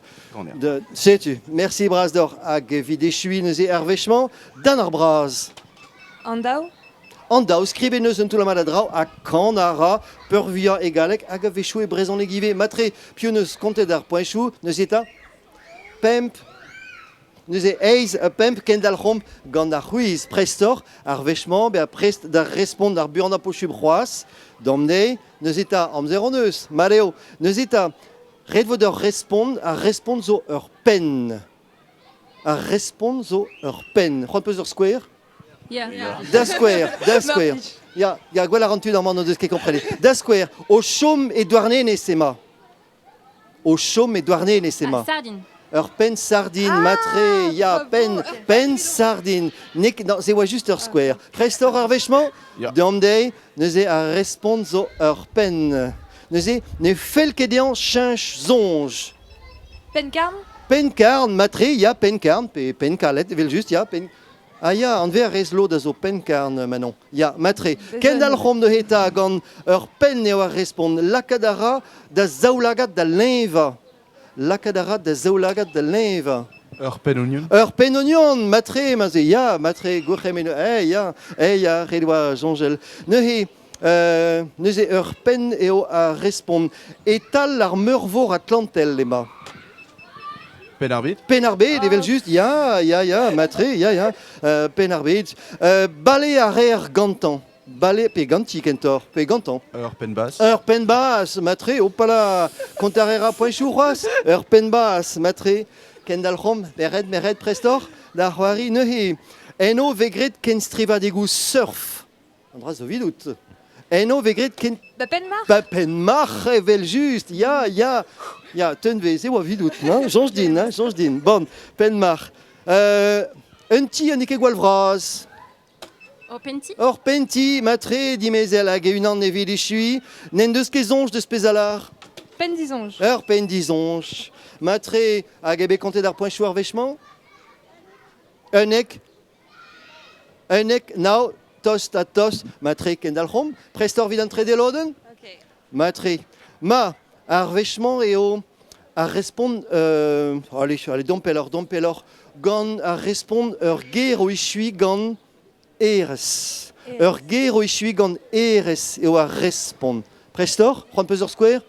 da... Setu, merci bras deoc'h hag evit echuiñ neuze ar wech-mañ, Dan ar Braz. An daou? An daou, skrivet neus un toull-mat a draoù ha kan a ra peurvuiañ e galleg hag a-wechoù e brezhoneg ivez. Matre, piv neus kontet ar poenchoù neuze 'ta? Pemp, neuze eizh ha pemp kendalc'homp gant ar c'hwiz prestoc'h ar wech-mañ bezañ prest da respont ar buanañ posubl c'hoazh. D'am-deiz, neuze 'ta amzer hon eus, mat eo. Neuze 'ta, ret vo deoc'h respont, ar respont zo ur penn. Ar respont zo ur penn. C'hoant peus ur skouer? Ya. Da skouer, da skouer. Ya, ya, gwell a ran tud amañ n'o deus ket komprenet. Da skouer, o chom e Douarnenez emañ. O chom e Douarnenez emañ. Ah, sardin. Ur penn sardin, matre, ya, penn, penn sardin. N'eo ket, non, se oa just ur skouer. Prest oc'h ar wech-mañ? Deomp dezhi, neuze ar respont zo ur penn. Neuze, ne fell ket dezhañ cheñch soñj. Penn-karn? Penn-karn, matre, ya, penn-karn, pe penn-kalet, evel-just, ya, penn... Ah ya, anvet a rez lod a zo penn-karn, Manon. Ya, matre. Kendalc'homp neuze 'ta gant ur penn eo ar respont. Lakaat a ra da zaoulagad da leñvañ. Lakaat a ra da zaoulagad da leñvañ. Ur penn-ognon? Ur penn-ognon, matre, ma ze, ya, matre, gourc'hemenn, eh, ya, eh, ya, ret oa soñjal. Neuze, neuze ur penn eo ar respont. E-tal ar meurvor Atlantel emañ. Penn-ar-Bed? Penn-ar-Bed, evel-just, ya, ya, ya, matre, ya, ya, Penn-ar-Bed. Bale a reer gantañ. Bale, pe ganti kentoc'h, pe gantañ. Ur penn-bazh. Ur penn-bazh, matre, opala, kontañ a ra poenchoù c'hoazh. Ur penn-bazh, matre. Kendalc'homp, merc'hed, merc'hed, prestoc'h da c'hoari neuze. Eno 'vez graet kenstrivadegoù surf. An dra zo evidout. Eno vegret ken... Ba Penmarc'h Ba Penmarc'h evel just, ya, ya, ya, tenvez, e oa vidout, non? Soñj din, hein, soñj din. Bon, Penmarc'h. Un ti ha n'eo ket gwall vras. Ur pennti? Ur pennti, matre, dimezel hag e-unan evit echuiñ, n'en deus ket soñj deus pezh a lâr. Penn disoñj. Ur penn disoñj. Matre, hag eo bet kontet ar poenchoù ar wech-mañ? 11, 11, nav, tost ha tost, matre kendalc'homp. Prest oc'h evit an trede lodenn? Matre. Ma, ar wech-mañ eo ar respont... allez, allez, domp pelloc'h, domp pelloc'h. Gant ar respont ur ger o echuiñ gant erez. Ur ger o echuiñ gant erez eo ar respont. Prest oc'h? C'hoant peus ur skouer?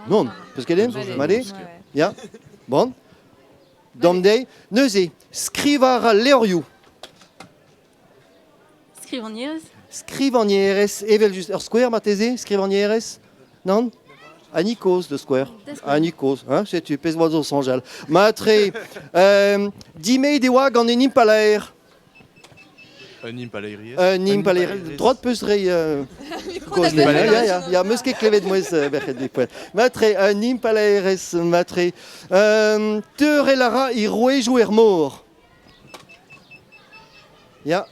Non. Peus ket den? Male? Ya? Bon. Dam dezhi. Neuze, skrivañ a ra levrioù. Skrivagnerez? Skrivagnerez, evel-just. Ur skouer marteze, skrivagnerez? Nann? Annie Kozh de skouer. Annie Kozh, hein, setu, pezh oa zo soñjal. Matre, dimeet e oa gant un impalaer. Un impalaeriezh. Un impalaer. Droit peus reiñ kozh Ya, ya, ya, meus ket klevet mouezh berc'hed bepred. Matre, un impalaerez, matre. Teurel a ra he rouejoù er mor. Ya.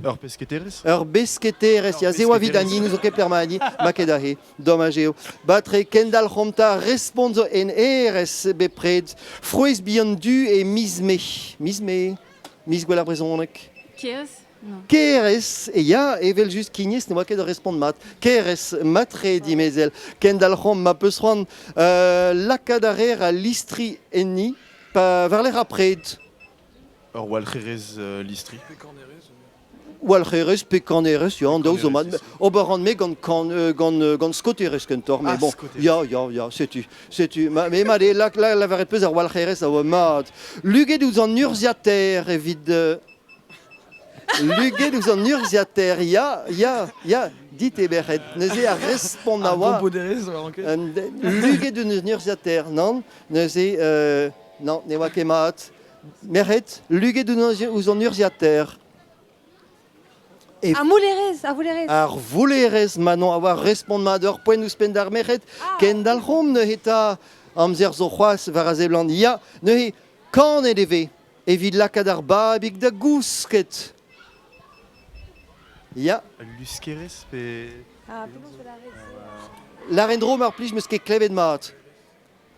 Ur pesketerez? Ur besketerez, ya, se oa evit Annie, n'ouzon ket pelec'h emañ Annie, ma ket aze, domaj eo. Batre, kendalc'homp 'ta, respont zo en erez bepred. Frouezh bihan du e miz Mae. Miz Mae, miz gwell ar brezhoneg. Kerez? Non. Kerez, e ya, evel-just kignez ne oa ket ur respont mat. Kerez, matre dimezell. Kendalc'homp ma peus c'hoant lakaat a reer al listri enni pa war-lerc'h ar pred. Ur walc'herez listri. Walc'herez pe kanerez, ya, an daou zo mat. Ober ran me gant kan, gant skoterez kentoc'h, mais bon, ya, ya, ya, setu, setu. Ma, mais mat eo, lak, lavaret peus ar walc'herez a oa mat. Luget ouzh an urzhiataer evit... luget ouzh an urzhiataer, ya, ya, ya, dit eo berc'hed. Neuze ar respont a oa... Ar gompoderez, oa ket. Luget ouzh an urzhiataer, nann, neuze, non, ne oa ket mat. Merc'hed, luget ouzh an urzhiataer. Ar moulerez, ar voulerez. Ar voulerez, Manon, a oa respont mat ur poent ouzhpenn d'ar merc'hed. Kendalc'homp neuze 'ta. Amzer zo c'hoazh war a seblant. Ya, neuze, kanet e vez evit lakaat ar babig da gousket. Ya. Luskerez pe... Ah, penaos e lâret Lâr en-dro mar plij, 'meus ket klevet mat.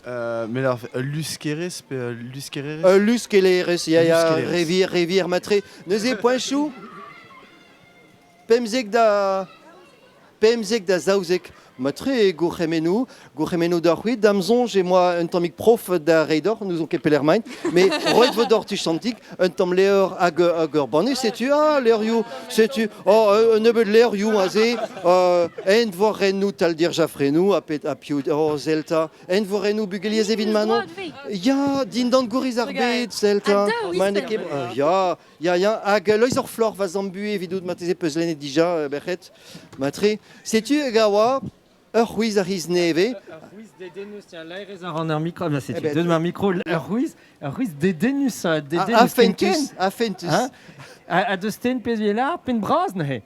Mais alors, luskerez pe luskererez? Ul luskellerez, ya, ya, revier, revier matre. Neuze, poenchoù, 15 da 15 da 12. Matre gourc'hemennoù, gourc'hemennoù deoc'h c'hwi. Da'm soñj eo moa un tammig prof da reiñ deoc'h, n'ouzon ket pelec'h 'maint, mais roet vo deoc'h tuchantik un tamm levr hag, hag ur banne, setu, ah, levrioù, setu, oh, un nebeud levrioù aze, envorennoù Taldir Jaffrenoù, ha pet, ha piv, oh, Zelta, envorennoù bugeliezh evit Manon. Ya, dindan gouriz ar bed, Zelta. Ma n'eo ket, ya, ya, ya, hag Loeiz ar Floc'h va zamm buhez evidout marteze peus lennet dija, Berc'hed, matre. Setu hag a oa Ur c'hwiz a c'hiz nevez. Ur c'hwiz dedennus, tiens, laerez a ran ar micro. Ah, setu, eh ben, ma micro, ur c'hwiz dedennus, dedennus. Ha fentus, ha fentus. Hein? Ha deus ten pezh lar, penn bras neuze.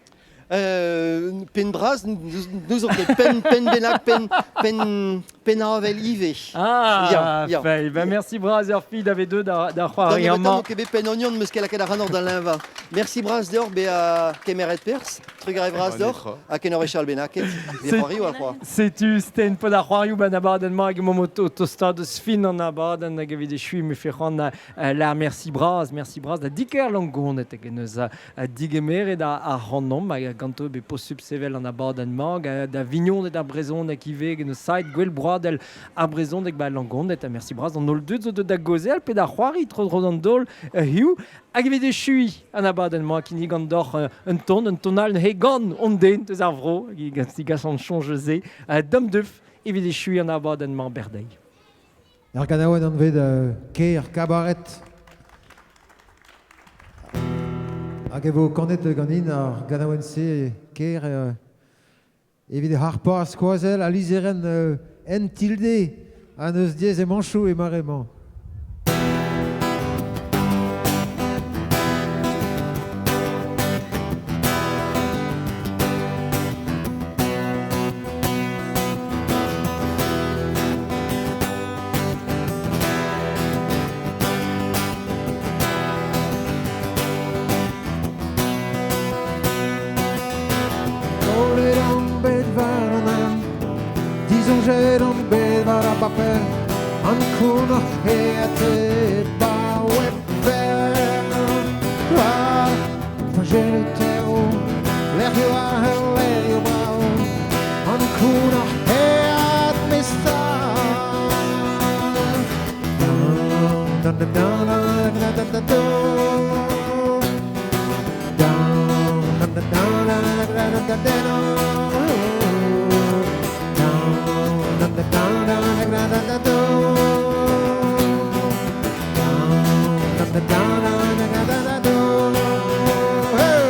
Penn bras, n'ouzon ket, penn, penn bennak, penn, penn, penn avel ivez. Ah, ya, ya. Ben, merci bras ur fi d'ave deux da, da c'hoari amañ. ket bet penn ognon, meus ket lakaet ac'hanoc'h da leñvañ. Merci bras deoc'h bezañ kemeret perzh. Trugarez vras deoc'h ha kenor echal bennaket. C'hoarioù ar c'hoar. Setu Sten pod ar c'hoarioù ban abadenn-mañ hag emaomp o tostaat eus fin an abadenn hag evit echuiñ me fe c'hoant lar merci bras, merci bras da Diker Langonet hag en eus digemeret ar c'hanomp hag ganto bet posupl sevel an abadenn-mañ da vignoned ar brezhoneg ivez hag eus saet gwell broadel ar brezhoneg ba Langonet ha merci bras d'an holl dud zo deuet da gaozeal pe da c'hoari tro-dro d'an daol hiziv. Hag evit echuiñ an abadenn-mañ kinnigan deoc'h un ton, un ton all neuze gant hon den deus ar vro, hag digas an soñj se, dam deuf evit echuiñ an abadenn-mañ berdeiz. Ar ganaouenn anvet Kêr Kabaret. Hag e vo kanet ganin ar ganaouenn-se Kêr evit harpañ ar skoazell al lizherenn N tilde ha n'eus diaes emañchoù e mare-mañ. war a baper An koun o heat e bawe fer War pajennoù tev Lec'hioù ar lec'hioù brav An koun o heat me Dun dun dun dun dun dun dun dun. Dun dun dun dun dun dun dun dun. Dun dun dun dun dun dun dun dun. Dun dun dun dun dun dun dun dun. Hey!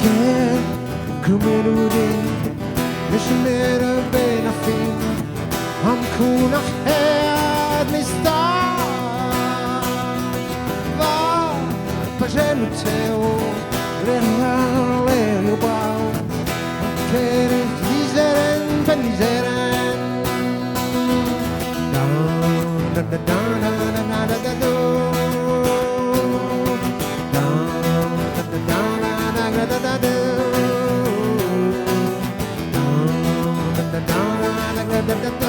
Ker kumerude Nishmere ben a fin Am koun ar head me star Va pajennoù tev Lec'hioù brav Kerez lizherenn pen lizherenn Dun dun dun dun dun dun dun dun dun. Dun dun dun dun dun dun dun dun. Dun dun dun dun dun dun dun dun.